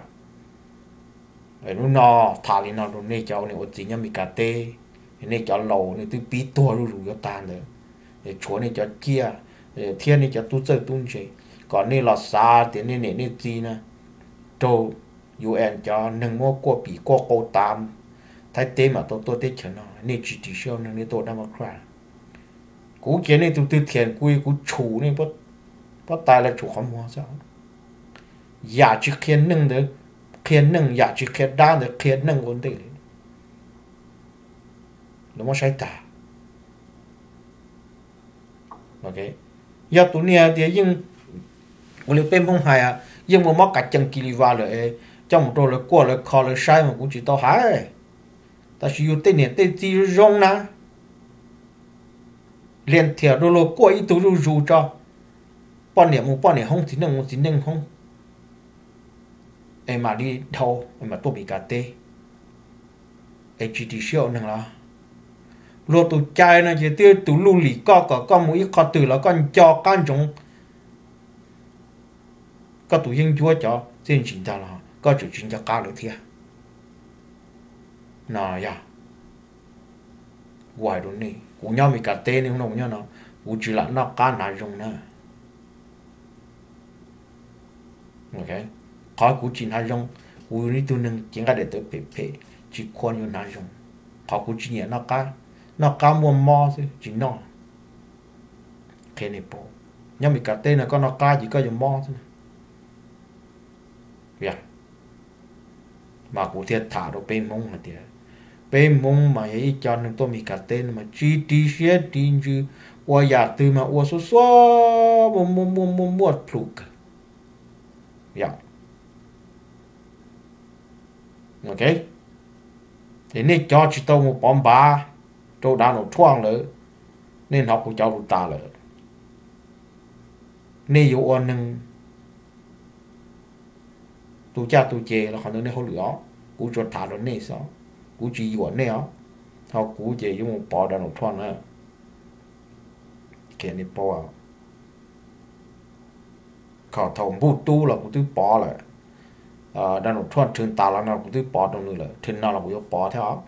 hnub no tham li no rau nej cov niam ua txiv nyob Amelikas teb, nej cov laus nej twb pib tuag zuj zus yuav tag ntawd, tshuav nej cov ciaj thiab nej cov tub txawj tub ntse, kom nej los xav tias nej niam nej txiv na raug U N cov neeg muab kuaj pim kuaj qau tav, Thaib teb mam tau tuaj teb chaws no, nej tsis ris siab ua neeg nej tuaj ua Democrat. Kuv cia nej tus twg thiam kuv, kuv tshum nej pob tais los tshum qhov muag xwb. Yam tsis qhia neeg ntawd qhia neeg, yam tsis qhia dab ntawd qhia neeg ua ntej li. Lawv muab saib tag. Yog tus niag tias yeej, ua li peb Hmoob hais, yeej muaj mob kas cees kis li vas lawm, coj mus rau lawv kuaj lawv kho lawv saib mas kuv tsis tau hais. Tab sis yus tej niam tej txiv zoo zoo na, liam thiam rau luag kuaj ib tug zuj zus tso, poj niam mus poj niam hoob, txiv neej mus txiv neej hoob, es mam li dhau, es mam tuaj Meskas teb, es tsis ris siab ua neeg los? Luag tus cai no ces twb tus luj lim koj kom koj mus ib qho twg los koj nco qab ntsoov koj tus yeeb ncuab cov txiaj ntsig ntag los koj tseem tsis nco qab lawv thiab no yog. Kuv hais rau nej, kuv nyob Meskas teb ne, hnub no kuv nyob no, kuv tsis lam noj qab hnav zoo na. Qhov kuv tsis hnav zoo, kuv yog ib tug neeg cev nqaij daim tawv phem phem, tsis khuam yuav hnav zoo. Qhov kuv tsis nyiam noj qab, noj qab muaj mob xwb tsis noj. Qhia nej paub, nyob Meskas teb no koj noj qab ces koj yuav mob xwb na. Mas kuv thiaj tham rau peb Hmoob hais tias, peb Hmoob mas yog ib co neeg tuaj Meskas teb no mas tsis ris siab ris ntsws, ua yam twg mas ua xuab xuab muaj muaj muaj muaj plhus kawg. Es nej cov tsis tau mus pov npav rau Donald Trump lawm, nej hnov kuv cov lus tas lawm. Nej yuav ua neeg tu caj tu ces los qhov ntawd nej hauj lwm os, kuv tsuas tham rau nej xwb, kuv tsis yuam nej os. Ho kuv ces yuav mus pov Donald Trump na. Qhia nej paub, thaum Npuj Tub los kuv twb pov lawm, Donald Trump thwm tas los no kuv twb pov rau nws lawm, thwm no los kuv yuav pov thiab os.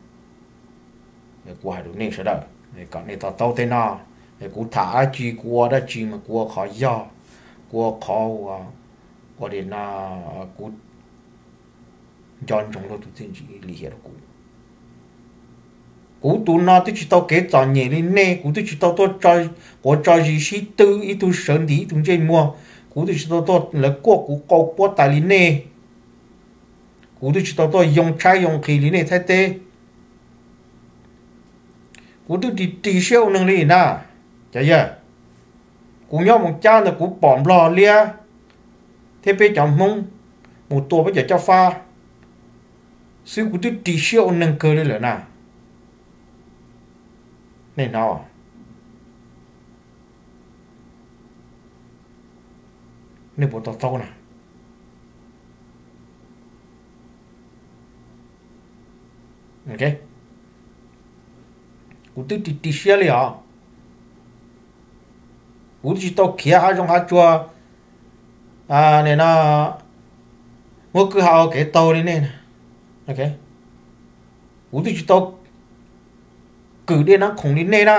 Kuv hais rau nej sawv daws kom nej to taub tej no. Kuv tham dab tsi kuv ua dab tsi mas kuv ua qhov yog, kuv ua qhov uas, ua li no, kuv nco ntsoov luag tus txiaj ntsig li hiam rau kuv. Kuv tus no twb tsis tau kev txom nyem li nej, kuv twb tsis tau tuaj quav tso zis sib tw ib tug sawv ntim ib tug ntsej muag, kuv twb tsis tau tuaj lawv kuaj kuv qau puab tais li nej, kuv twb tsis tau tuaj yoo tshaib yoo nqhis li nej Thaib teb. Kuv twb ris ris siab ua neeg li na. Cov yawg, kuv nyob Moos Cab ntawd kuv pom Nplog liab thiab peb cov Hmoob mus tua peb cov cob fab xwb, kuv twb ris siab ua neeg kawg li lawm na. Nej hnov, nej puas to taub na? Kuv twb ris ris siab li os. Kuv twb tsis tau khiav hav zoov hav tsuag, no, muab kwj ha ua kev taug li nej. Kuv twb tsis tau kwm dej nab khoom li nej na.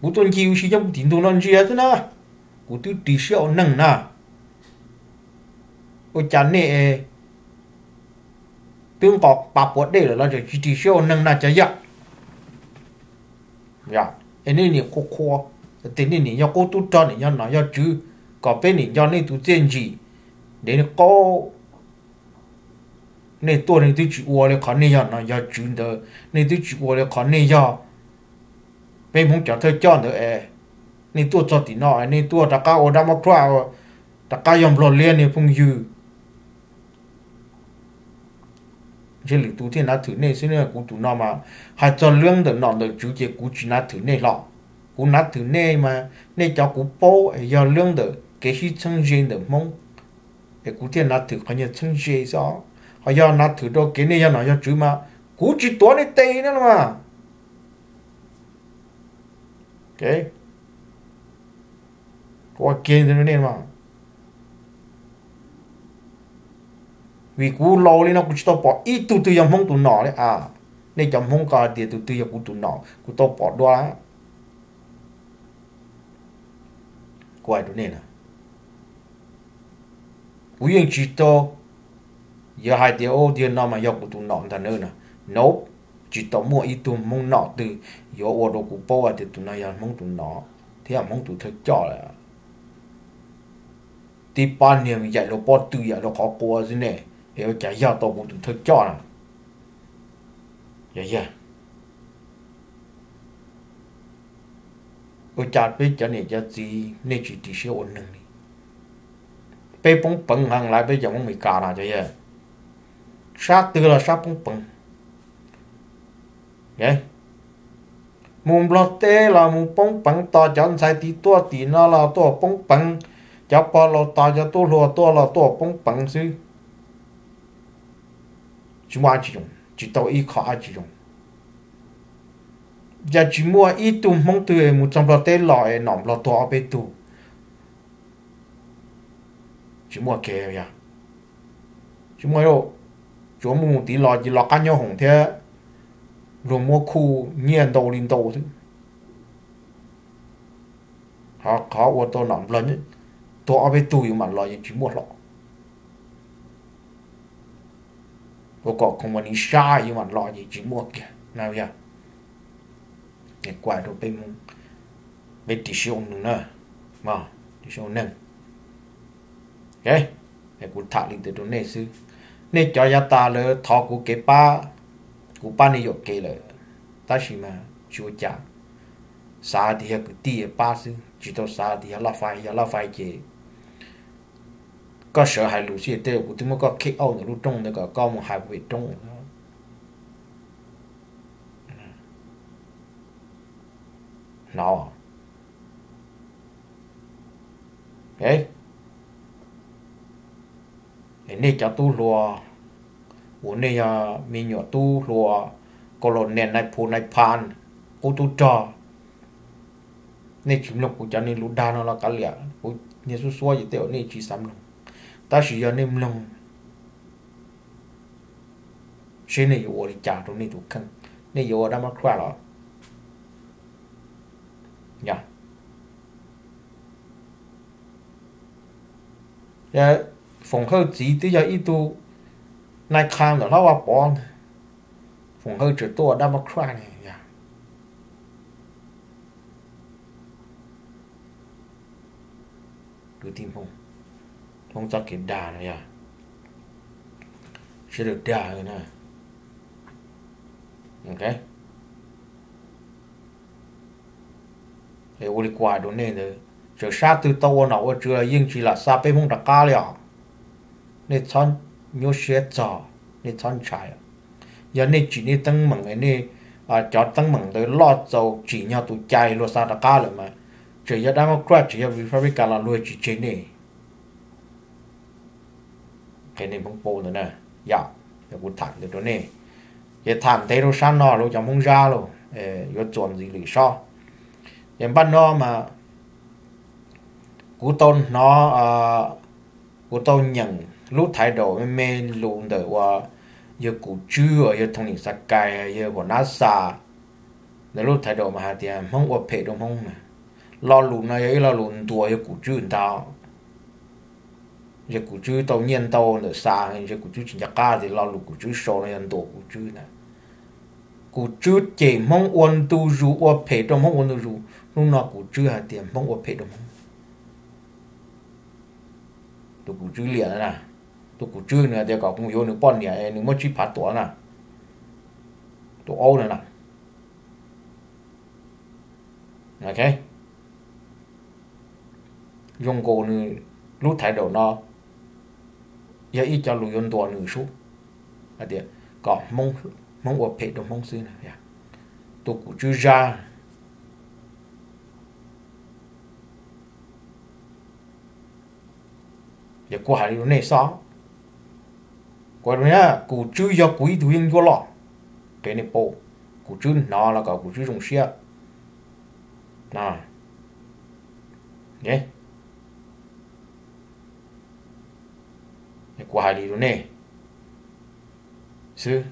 Kuv tuaj ncig ua si nyob tim ntug no ntsia xwb na. Kuv twb ris siab ua neeg na. Ua cas nej twb nqos pas puav dej lawm los tseem tsis ris siab ua neeg na cov yawg? Es nej nim qhuas qhuas tias nej nim yog qub tub rog, nim yog nom yog tswv, kom peb nim nco nej tus txiaj ntsig. Dev nej qaub, nej tuaj nej twb tsis ua li qhov nej yog nom yog tswv ntawd, nej twb tsis ua li qhov nej yog peb Hmoob cov thawj coj ntawd es. Nej tuaj txog tim no es nej tuaj rov qab ua dab mab kruaj, rov qab yog Nplog liab niag phooj ywg. Ntshe lwm tus thiaj nav thwm nej xwb, kuv tus no mas hais txog lwb ntawm nom ntawm tswv ces kuv tsis nav thwm nej hlo. Kuv nav thwm nej mas nej cov kuv paub es yog lwb ntawm kev sib txheeb ze ntawm Hmoob, es kuv thiaj nav thwm qhov nyuag txheeb ze xwb. Ho yog nav thwm rau kev nej yog nom yog tswv mas kuv tsis tuav nej tes na mas. Ua ke ntawd nej mas. Vim kuv laus li no kuv tsis tau pom ib tug twg yog Hmoob tus nom li a. Nej cov Hmoob ko hais tias tus twg yog kuv tus nom, kuv tau pom dua. Kuv hais rau nej na, kuv yeej tsis tau Yog hais tias ub, tiag no mas yog kuv tus nom ntag na no, tsis tau muaj ib tug Hmoob nom twg yuav ua rau kuv paub hais tias tus no yog Hmoob tus nom thiab Hmoob tus thawj coj lawm. Tib pab niag yaim luag pob tw yaim luag qhov qua xwb ne, es ua cas yog tau kuv tus thawj coj na? Yog, yog, ua cas peb cov niam cov txiv nej tsis ris siab ua neeg li? Peb poob peev heev lawm peb cov Hmoob Amelikas no cov yawg, sab twg los sab poob peev. Mus Nplog teb los mus poob peev, tos cov ntxhais tim tuaj tim no los tuaj poob peev, cov pog laus tos cov tub hluas tuaj los tuaj poob peev xwb. Tsis muaj dab tsi zoo, tsis tau ib qho dab tsi zoo. Yog tsis muaj ib tug Hmoob twg mus txog Nplog teb los es nom Nplog tuag ob peb tug, tsis muaj kiag, yog tsis muaj, tsuas muaj mus tid los ces los qab nyob hoom thiab luag muab khuj nyiaj ntau li ntau xwb. Qhov ua tau nom Nplog tuag ob peb tug yuav mam los yeej tsis muaj hlo. Ua kom company sab yuav mam los ces tsis muaj kiag na, yog. Kuv hais rau peb Hmoob, peb ris siab ua neeg na, ris siab ua neeg. Kuv tham li ntawd rau nej xwb. Nej cov yav tas lawm thov kuv kev pab, kuv pab nej yuam kev lawm, tab sis mas tsis ua cas, xav tias yog kwv tij pab xwb, tsis tau xav tias yog laj fais, yog laj fais ces koj sawv hais lus xwb, tej kuv twb muab koj kick out ntawm lub rooj ntawd kom koj mus hais pem roob no. Nej cov tub hluas uas nej yog me nyuam tub hluas, colonel, nai phu, nai phan, qub tub rog, nej tsis mloog kuv cov niag lus dag no los kav liam, kuv niag xub xuab ces tej zaum nej tsis xav mloog. Tab sis yog nej mloog seb nej yuav ua li cas rau nej tus kheej, nej yuav ua Democrat los? Foom Hawj txiv twb yog ib tug nai qha ntawm Hlob Vaj Pov ntag, Foom Hawj tseem tuaj ua Democrat ne. Kwv tij Hmoob, Hmoob txoj kev dag no yog sawv daws dag na. Es ua li kuv hais rau nej ntawd, txawm sab twg tau ua nom ua tswv los yeej tsis lam xa peb Hmoob rov qab li os. Nej txhob nyuaj siab txog, nej txhob ntshai. Yog nej tsim nej teeb meem, nej cov teeb meem ntawd loj txaus tsim nyog tus cai luag xa rov qab lawm mas, tseem yog Democrat tseem yog Republican los luag tsis tseg nej. Qhia nej Hmoob paub ntawd na, yog, yog kuv tham ntawd rau nej. Ces tham ntev rau sab no lawm cov Hmoob Zab lauj, yuav txuas ntxiv lwm sob. Ces npaj no mas kuv tau hnov, kuv tau nyeem lub thaiv daum me me lus ntawm uas yawg Kum Tswb uas yawg Thoo Nim Xas Kais yawg Huam Nab Xas ntawd lub thaiv daum mas hais tias Hmoob ua phem rau Hmoob na. Lo lus no yog ib lo lus ntuas yawg Kum Tswb ntag. Yawg Kum Tswb tau nyiaj ntau ntawm Xas, yawg Kum Tswb tsis nco qab tias lo lus Kum Tswb sau no yog ntuas Kum Tswb ntag. Kum Tswb cem Hmoob ua ntu zus, ua phem rau Hmoob ua ntu zus. Hnub no Kum Tswb hais tias Hmoob ua phem rau Hmoob. Tus Kum Tswb liam na, tus Kum Tswb nws hais tias kom kuv yuav nws poj niam es nws muab tsib phav tuam na, tus aub na na. Zoo nkaus nws lub thaiv daum no yog ib co lus yuav ntuas nws sub, hais tias kom Hmoob ua phem rau Hmoob xwb na. Tus Kum Tswb Zab, yog kuv hais li rau nej xwb, kuv, Kum Tswb yog kuv ib tug yeeb ncuab loj, qhia nej paub, Kum Tswb hnov los kom Kum Tswb zoo siab. Kuv hais li rau nej xwb,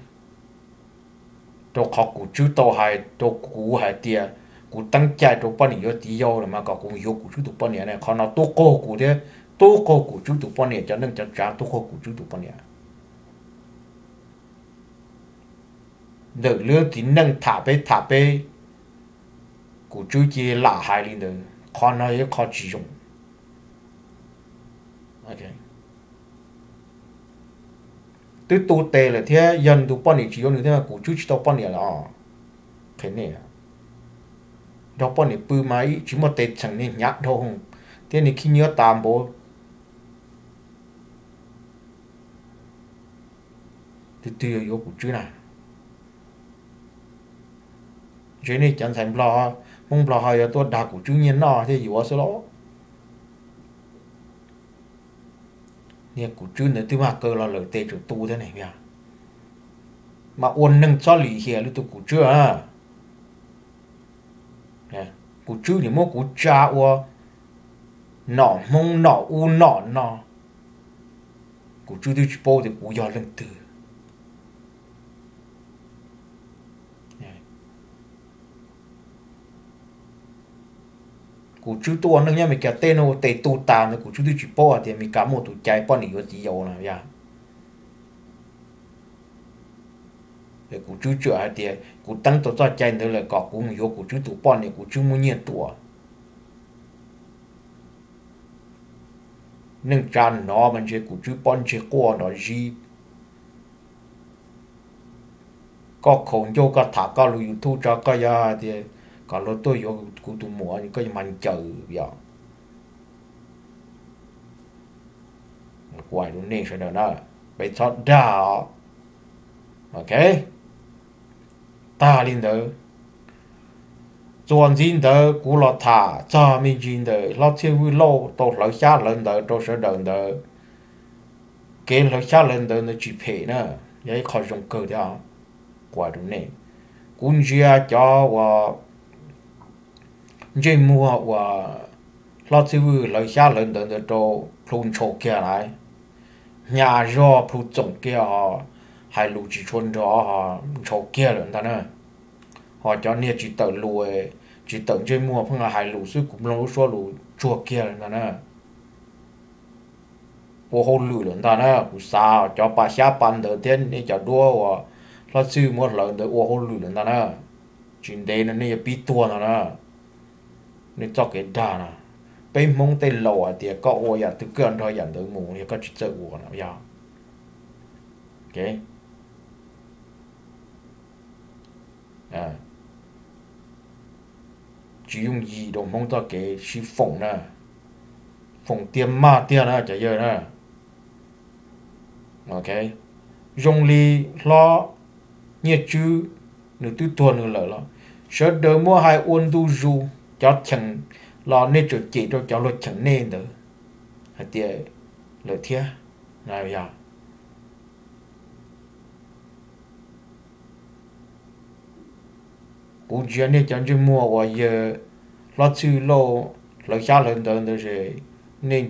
rau qhov Kum Tswb tau hais rau kuv hais tias kuv teeb cai rau poj niam yuav txiv yau los mas kom kuv yuav Kum Tswb tus poj niam ne. Qhov no tub qaug kuv thiab tub qaug Kum Tswb tus poj niam, cov neej cov tsav tub qaug Kum Tswb tus poj niam. ntawm lub txiv neej tham peb tham peb, kuv tswb cia lam hais li ntawd, qhov no yog ib qho tsis zoo. Twb tu tes lawm thiab yog nws tus poj niam tsis yuav nws thiab mas kuv tswb tsis tau poj niam los qhia nej, nrog poj niam pw mas tsis muaj tes txheem, niag hnyav dhau thiab niag khib nyiab tas npaum. Twg twg yuav yuav kuv tswb na? Ntshe nej cov ntxhais Hmoob Nplog ho yuav tuaj dag kuv tswb nyiaj noj thiaj yuav xwb los. Niag kuv tswb ntawd twb mag kaw los lawm tes tseem tu thiab ne, mas ua neeg txhob lim hiam li tus kuv tswb a. Kuv tswb nim muab kuv tsa ua nom Hmoob nom ub nom no, kuv tswb twb tsis paub tias kuv yog leej twg. Kuv tswb tuaj ua neej nyob Meskas teb no ua tes tu tas ntawd kuv tswb twb tsis paub hais tias Meskas muaj tus cai poj niam yuav txiv yau no yog. Kuv tswb tsuas hais tias kuv teeb tau txoj cai ntawd lawm kom kuv mus yuav kuv tswb tus poj niam kuv tswb muaj nyiaj tua. Neej tsa nov mas ntshe kuv tswb pob ntseg quaj nrov zib. Koj khaus ncauj koj tham koj lus YouTube tso koj yog hais tias kom luag tuaj yuav kuv tus muam koj yuav mas ncaws yom. Kuv hais rau nej sawv daws na, peb txhob dag os. Ok, tag li ntawd, txuas ntxiv ntawd kuv los tham txog me ntsis ntawm Hlob Txhiaj Vwj Lauj tau hlawv xyab hlawv ntawv rau sawv daws ntawd. Kev hlawv xyab hlawv ntawv ntawd tsis phem na, yog ib qho zoo kawg thiab. Kuv hais rau nej, kuv ntsia cov uas ntsej muag uas Hlob Txhiaj Vwj hlawv xyab hlawv ntawv ntawd rau plhu ntshau kiag lawm, hnyav zog plhu txoom kiag ho hais lus tsis tshua nrov ho ntshau kiag lawm ntag na. Ho cov niag tsis tawm lus, tsis tawm ntsej muag pheej hais lus xwb kuv mloog lub suab lus tsuag kiag lawm ntag na. Ua hauj lwm lawm ntag na, kuv xav cov pa xyab pa ntawv thiab nej cov duab uas Hlob Txhiaj Vwj muab hlawv ntawd ua hauj lwm lawm ntag na. Tsis ntev no nej yuav pib tuag ntag na. Nej txoj kev dag na, peb Hmoob tej laus hais tias koj ua yam twg koj nrog yam ntawd mus, yog koj tsis txawj ua no yog. Tsis yooj yim rau Hmoob txoj kev sib foom na, foom tiag mag tiag na cov yawg na. Zoo li Hlob Nyiaj Tswb, nws twb tuag nws lawm los sawv daws muab hais ua ntu zus, cov cheem los nej tseem cem rau cov luag cheem nej ntawd hais tias lawm thiab. Kuv ntsia nej cov ntsej muag uas yawg Hlob Txhiaj Lauj hlawv xyab hlawv ntawv ntawd es nej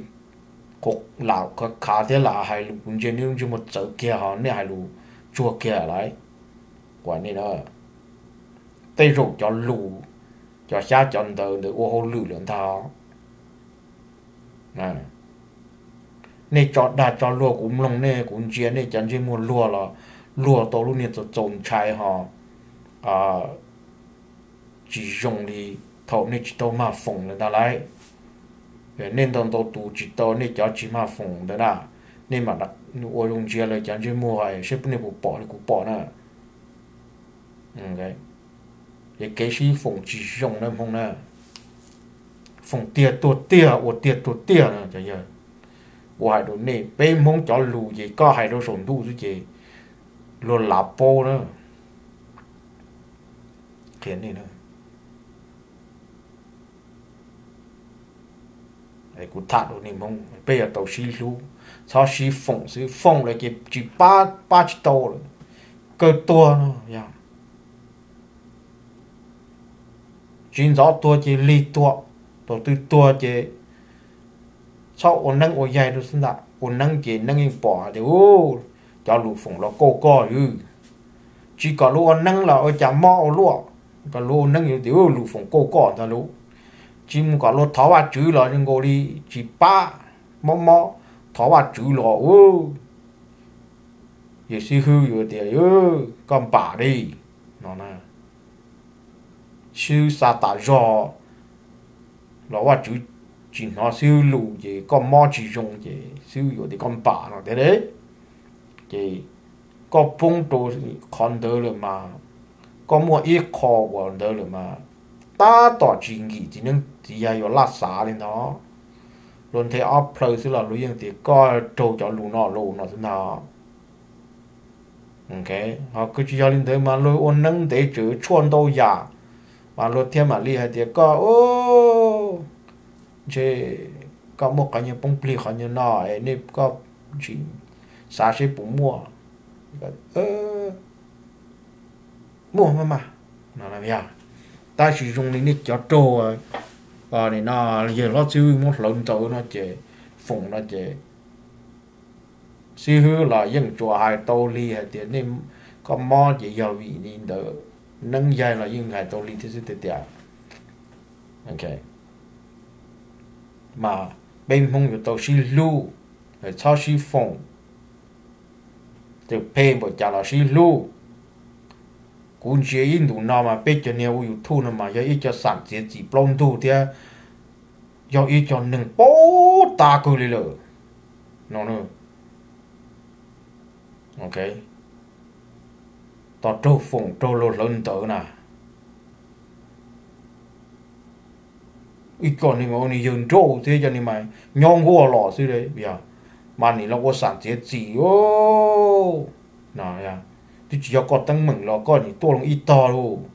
lam khav khav thiab lam hais lus, kuv ntsia nej lub ntsej muag txawv kiag ho nej hais lus tsuag kiag lawm. Kuv hais nej na, tej zaum cov lus, cov xyab cov ntawv ntawd ua hauj lwm lawm ntag. Nej tso dag tso luag kuv mloog nej, kuv ntsia nej cov ntsej muag luag los luag tau lub niag txaus txaus ntshai ho tsis zoo li thaum nej tsis tau mag foom lawm ntag lauj. Nej ntau ntau tus tsis tau nej cov tsis mag foom ntawd na, nej mam ua zoo ntsia lawv cov ntsej muag saib nej puas pom li kuv pom na. Ces kev sib foom tsis zoo na Hmoob na. Foom tiag tuag tiag, ua tiag tuag tiag na cov yawg. Kuv hais rau nej, peb Hmoob cov lus ces koj hais rau saum ntuj xwb ces luag lav paub na. Qhia nej na, kuv tham rau nej Hmoob, peb yuav tau sib hlub, txhob sib foom xwb, foom lawm ces tsis pab, pab tsis tau lawm, kawg tuag no yog. Tsis ntxov tuag ces lig tuag, thaum twg tuag ces txhob ua neeb ua yaig rau xwb ntag. Ua neeb ces neeb yeej pom hais tias cov lus foom los kauj koj xwb. Tsis kom luag ua neeb los ua cas mob ua luaj, kom luag ua neeb yuav tias lus foom kauj koj ntag lauj. Tsis mus kom luag thov Vajtswv los zoo nkaus li tsis pab, mob mob, thov Vajtswv los ua yawg xib hwb yuav tias koj npam li. no na. Xib hwb xa tas zog los Vajtswv tsis hnov xib hwb lus ces koj mob tsis zoo ces xib hwb yuav tias koj npam no tiag. Ces koj poob rau qhov ntawd lawm mas, koj muaj ib qho uas ntawd lawm mas, tab tom tsis nkim txiv neeb txiv yaig yuav laj xav li ntawd. Luag nthe ob plhaw xwb los luag yeej tias koj raug cov lus no lus no xwb ntag. Ho kuj tsis yog li ntawd mas luag ua neeb ntev tsawv tshuaj ntau yam, mas luag thiaj mam li hais tias koj, ntshe koj muaj qhov nyuag poob plig qhov nyuag no es nej koj tsis xav seb puas muaj. Muaj maj mam, tab sis zoo li nej cov raug no, yawg hlob xib hwb muab hlawv ntawd no ces, foom no ces, xib hwb los yeej tsuas hais tau li hais tias nej, koj mob ces yog vim li ntawd, neeb yaig los yeej hais tau li thiab xwb tiag tias. Mas peb Hmoob yuav tau sib hlub, txhob sib foom, txawm phem npaum cas los sib hlub. Kuv ntsia ib ntus no mas peb cov niag ua YouTube no mas yog ib co xam txiav txim plaub ntug thiab yog ib co neeg paub tab kawg li lawm no. Tos raug foom raug luag hlawv ntawd na. Ib co ni mas ua niag yawg nrauj thiab, cov ni mas nyob nkuaj los xwb, mas nim los ua xam txiav txim. Twb tsis yog koj teeb meem los koj nim tuaj loo ib tog lauj.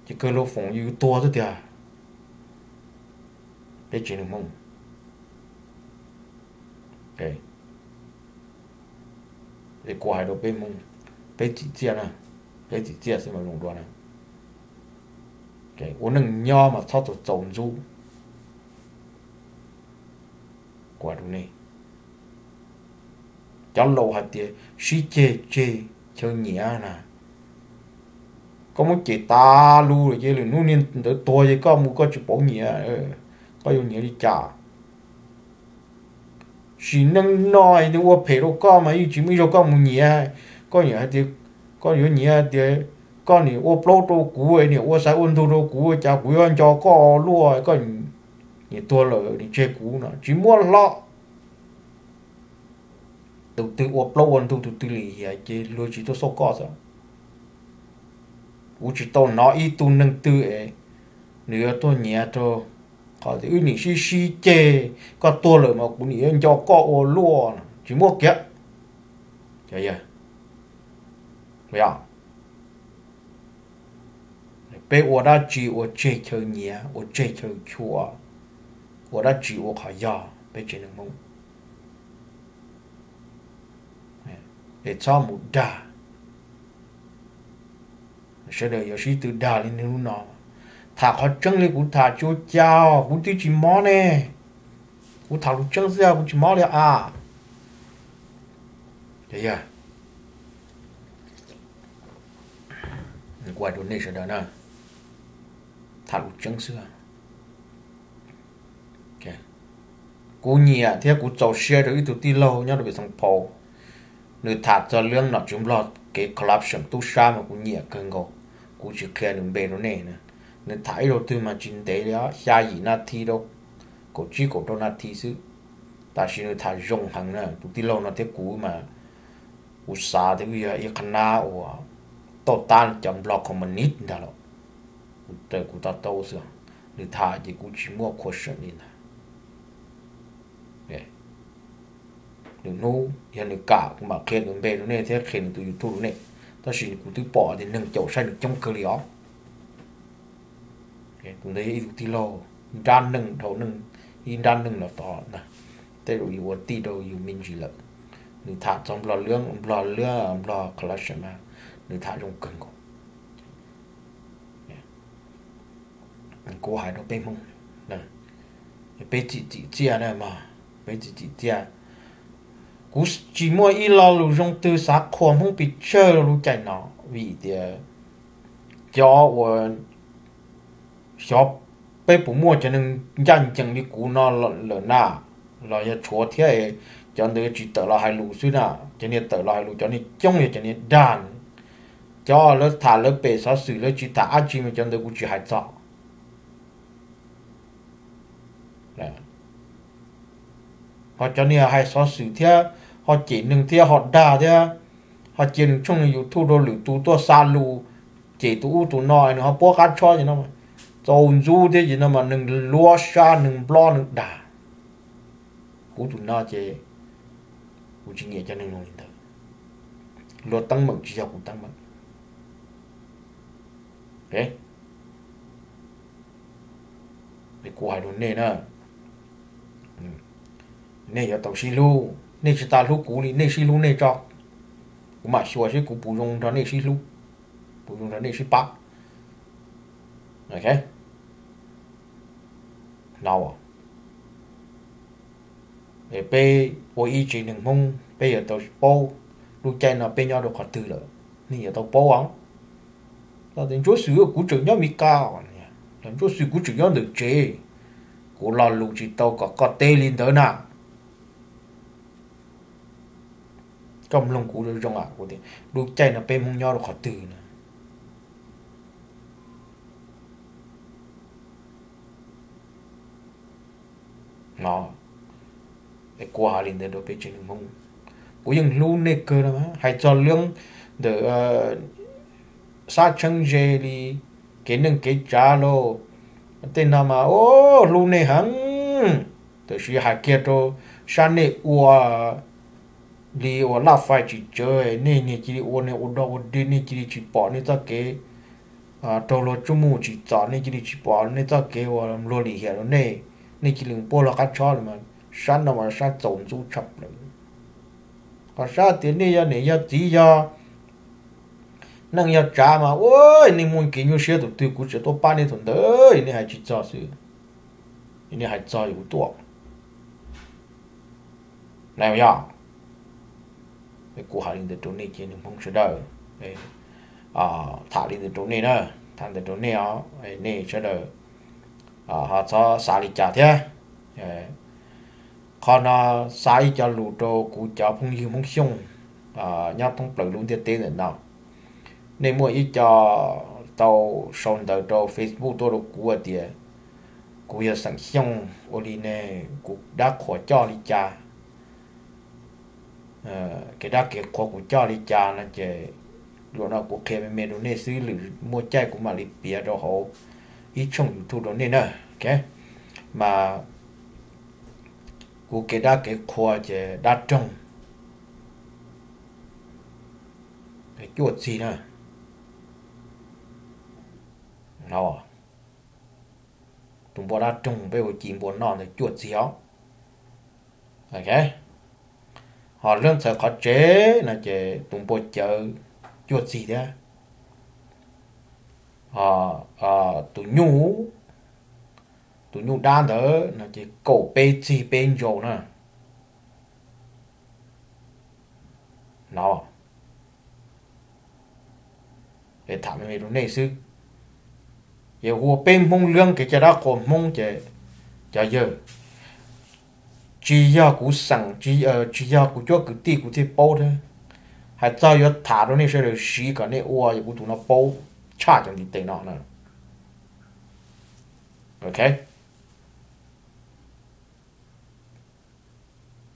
Ces kawg luag foom yus tuag xwb tiag. Peb tsev neeg Hmoob, es kuv hais rau peb Hmoob, peb txim txiaj na, peb txim txiaj xwb mas zoo dua na. Ua neej nyob mas txhob txaus txaus ntxub. Kuv hais rau nej, cov laus hais tias sib ceg tseg chaw nyiam na. Koj muab cem tas lus lawm ces lwm hnub niag ntawd tuag ces koj mus koj tsis paub nyiam, koj yuav nyiam li cas? Sim neej no nws ua phem rau koj mas yeej tsis muaj ib zaug koj mus nyiam. Koj niam hais tias, koj yuav nyiam tias koj niam ua plaub rau kuv, niam ua xaiv ua ntug rau kuv, cas kuv yuav nco koj luaj, koj niam tuag lawm nim tseg kuv no tsis muaj hlob. Tus twg ua plaub ua ntug tus twg lim hiam ces luag tsis tuaj xauj koj xwb. Kuv tsis tau hnov ib tug neeg twg es nws yuav tuaj nyiam rau qhov tias wb nim sib sib ceg, koj tuag lawm mas kuv nim yuav nco koj ua luaj no, tsis muaj kiag. Peb ua dab tsi ua tseg chaw nyiam, ua tseg chaw chua, ua dab tsi ua qhov yog peb tsev neeg Hmoob. Es txhob mus dag. Sawv daws yuav sib tw dag li niaj hnub no. Tham qhov tseeb li kuv tham tsis ua cas, kuv twb tsis mob ne. Kuv tham lus tseeb xwb kuv tsis mob li a. Kuv hais rau nej sawv daws na, tham lus tseeb xwb. Kuv nyiam thiab kuv txaus siab rau ib tug tij laug nyob rau pem Xeev Phau, nws tham txog lub nom tswv Nplog kev corruption tub sab mas kuv nyiam kawg nkaus. Kuv tsis qhia nws npe rau nej na. Nws tham ib zaug twg mas tsis ntev li, xya yim nas this rau kaum tsib kaum rau nas this xwb, tab sis nws tham zoo heev na. Tus tij laug no thiab kuv mas kuv xav tias wb yog ib qhab nab uas tauj tab cov Nplog communist ntag los, kuv raws kuv to taub xwb. Nws tham ces kuv tsis muaj question li ntag. Lwm hnub yog nws kam kuv mam qhia nws npe rau nej thiab qhia nws tus YouTube rau nej, tab sis kuv twb pom tias neeg caum saib nws coob kawg li os. Tus ntawd yog ib tug tij laug nrab neeg dhau neeg, ib nrab neeg los tod na, tej zaum yus ua tij rau yus me ntsis lawm. Nws tham txog Nplog lwb, Nplog lwb, Nplog corruption na, nws tham zoo kawg nkaus. Kuv hais rau peb Hmoob, peb txim txim txiaj na mog, peb txim txim txiaj. Kuv tsis muaj ib lo lus zoo twg xav qhuas Hmoob pes tsawg rau lub caij no, vim tias cov uas xyov peb puas muaj cov neeg ncaj ncees li kuv no lawm na, los yog tshuav thiab, Cov ntawd tsis tawm los hais lus xwb na, cov niag tawm los hais lus cov niag coob yog cov niag dag. Cov lawv tham lawv pem xov xwm lawv tsis tham dab tsi mas cov ntawd kuv tsis hais txog. Ho cov niag hais xov xwm thiab, ho cem neeg thiab ho dag thiab, ho cia nws tshooj nws YouTube rau lwm tus tuaj xa lus, cem tus ub tus no nws ho puab qab tshob ces no, txaus ntxub thiab ces no mas neeg luab sab neeg nplob neeg dag. Kuv tus no ces kuv tsis nyiam cov neeg zoo li ntawd. Luag teeb meem tsis yog kuv teeb meem. Kuv hais rau nej na, nej yuav tau sib hlub, nej tsis tas hlub kuv li nej sib hlub nej tso. Kuv mam xyuas seb kuv puas zoo nrog nej sib hlub, puas zoo nrog nej sib pab. No, peb ua ib tsev neeg Hmoob peb yuav tau paub lub caij no peb nyob rau qhov twg lawm, nej yuav tau paub os. Ntsuab xwm kuv tseem nyob Mes Kas, ntsuab xwm kuv tseem nyob ntawm tsev, kuv lo lus tsis tau kom koj teb li ntawd na. Koj mloog kuv zoo zoo, lub caij no peb Hmoob nyob rau qhov twg na. Kuv hais li ntawd rau peb tsev neeg Hmoob, kuv yeej hlub nej kawg no. Hais txog lub ntawm sab tsheeb ze li kev neej kev tsav lauj, tej no mas hlub nej heev. Tab sis hais kiag rau sab nej ua li uas laj fais tsis tsawv, nej niag cia li ua niag ua dog ua dig, nej cia li tsis pom nej txoj kev raug luag tsuj mus tsim txom, nej cia li tsis pom nej txoj kev uas luag lim hiam rau nej, nej cia li puab luag qab tshob li mas sab no mas sab txaus ntxub tshaj plaws. Ho sab tias nej yog niam yog txiv yog neej yog tsav mas ua nej muaj kev nyuaj siab tus twg kuv tseem tuaj pab nej thaum ntawd, nej hais tsis txog xwb, nej hais txog kuv tuaj. Na yog, kuv hais li ntawd rau nej ces neeg Hmoob sawv daws, tham li ntawd rau nej na, tham ntawd rau nej os, nej sawv daws ho txhob xav li cas thiab. Qhov no xa ib co lus rau kuv cov phooj ywg Hmoob Xyooj nyob thoob plaws lub ntiaj teb ntawm no. Nej muaj ib co tau sau ntawv rau Facebook tuaj rau kuv hais tias kuv yog xeem Xyooj ua li ne, kuv dab qhuas coj li cas, kev dab kev qhua kuv coj li cas no ces, lus no kuv qhia me me rau nej xwb, lwm muaj caij kuv mam li piav rau hauv ib tshooj YouTube rau nej na. Mas kuv kev dab kev qhua ces dab roog cuaj txig na. Tus npua dab roog peb ua ci npua noj ntawd cuaj txig os. Ho leej txhawv qhov tsev no ces tus npua cawv cuaj txig thiab. Tus nyuj, tus nyuj dab ntawd no ces kaum peb txig peb ntsaus na. No, tham me me rau nej xwb. Ces hu ua peb Hmoob Liab kev cai dab qhuas Hmoob ces cov yawg, tsis yog kuv xeem, tsis yog kuv cuab kwv tij kuv thiaj paub thiab. Hais txog yuav tham rau nej sawv daws siv kom nej ua, yog kuv tus no paub tshaj cov ntiv tes no na.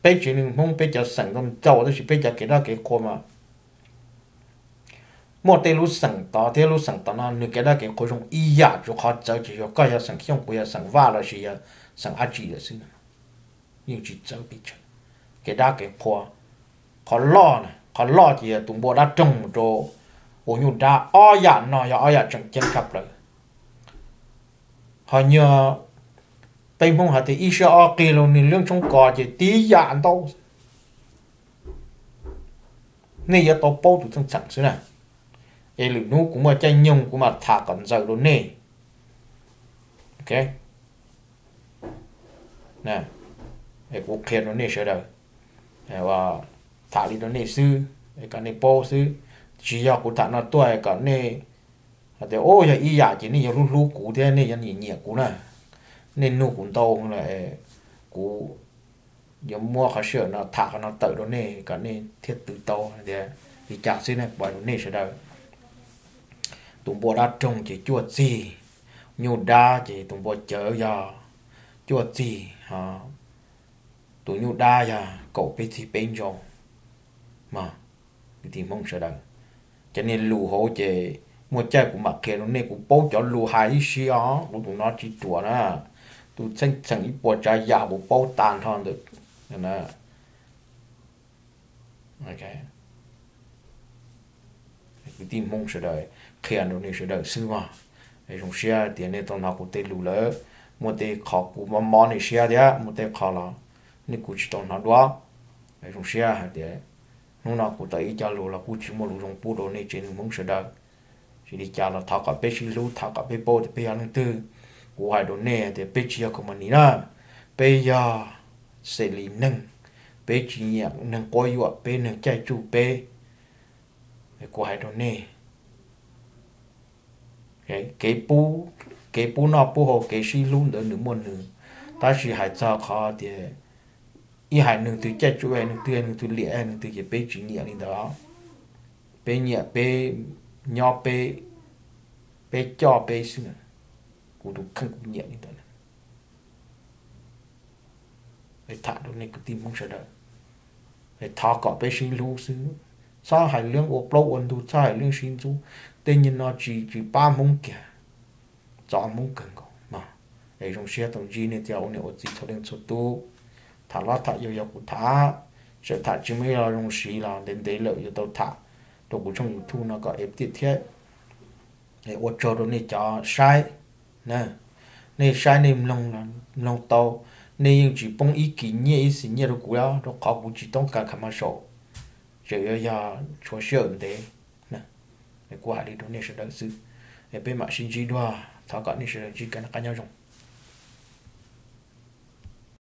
Peb tsev neeg Hmoob peb cov xeem zoo ntau tab sis peb cov kev dab kev qhua mas muaj tej lub xeem tod thiab lub xeem tod no nws kev dab kev qhua zoo ib yam, tsuas qhov txawv ces yog koj yog xeem Xyooj kuv yog xeem Vaj lossis yog xeem dab tsi lawm xwb. Yeej tsis txawv pes tsawg kev dab kev qhua. Qhov loj, qhov loj ces yog tus npua dab roog mus rau ua nyuj dab, ob yam no yog ob yam tseem ceeb tshaj plaws. Ho nyuag peb Hmoob hais tias ib siab ob qig los nws liab tshoob kos ces tib yam ntau. Nej yuav tau paub tus txheej txheem xwb na. Es lwm hnub kuv muaj caij nyoog kuv mam tham kom ntxaws rau nej. Kuv qhia rau nej sawv daws, tham li rau nej xwb, kom nej paub xwb. Tsis yog kuv tham no tuaj kom nej hais tias, o, yog ib yam ces nej yuav hlub hlub kuv thiab nej yuav nyiam nyiam kuv na. Nej nug kuv ntau lawm, kuv yuav muab qhov sij hawm no tham qhov no tawm rau nej kom nej thiaj twv tau tias li cas xwb ne, pov rau nej sawv daws. Tus npua dab roog ces cuaj txig, nyuj dab ces tus npua cawv yog cuaj txig, tus nyuj dab yog kaum peb txig peb ntsaus. Mas kwv tij Hmoob sawv daws, cov niag lus hauv ces muaj caij kuv mam qhia rau nej, kuv paub cov lus hais ib si os, kuv tus no tsis ruam na, tus txheej txheem ib puas tsav yam kuv paub tas nrho ntawm kwv tij Hmoob sawv daws, qhia rau nej sawv daws xwb mas. Zoo siab tias nej tau hnov kuv tej lus lawm, muaj tej qhov kuv mob mob nej siab thiab muaj tej qhov los nej kuj tsis tau hnov dua. Zoo siab hais tias hnub no kuv tau ib co lus los kuj tsis muaj lus zoo pub rau nej tsev neeg Hmoob sawv daws. Tsis li cas los thov kom peb sib hlub, thov kom peb paub tias peb yog leej twg. Kuv hais rau nej tias peb tsis yog company na, peb yog xws li neeg, peb tsis nyiam neeg quab yuam peb, neeg caij tsuj peb. Kuv hais rau nej, kev pub, kev pub noj pub haus, kev sib hlub ntawd nws muaj nws, tab sis hais txog qhov tias ib haiv neeg twg caij tsuj, haiv neeg twg, haiv neeg twg liam, haiv neeg twg ces peb tsis nyiam li ntawd. Peb nyiam peb nyob peb, peb coj peb xwb. Kuv tus kheej kuv nyiam li ntawd. Tham rau nej kwv tij Hmoob sawv daws, thov kom peb sib hlub xwb, txhob hais lub ua plaub ua ntug, txhob hais lub sib ntxub. Tej nyuag no tsis, tsis pab Hmoob kiag, txov Hmoob kawg nkaus no. Es zoo siab tau ntsib nej txhua niam ua txiv txhua leej txhua tub. Tham loj tham yau yog kuv tham, txawm tham tsis muaj ib lo zoo siv los ntev ntev lawm yuav tau tham rau kuv tshooj YouTube no kom ua tiaj thiab. Ua tsaug rau nej cov saib, nej saib nej mloog tau, nej yeej tsis poob ib kis nyiaj ib xis nyiaj rau kuv, rau qhov kuv tsis toob kas kha ma saum, tseem yuav yog tshuav sij hawm ntev. Kuv hais li rau nej sawv daws xwb, es peb mam sib ntsib dua, thov kom nej sawv daws ntsib kev noj qab nyob zoo.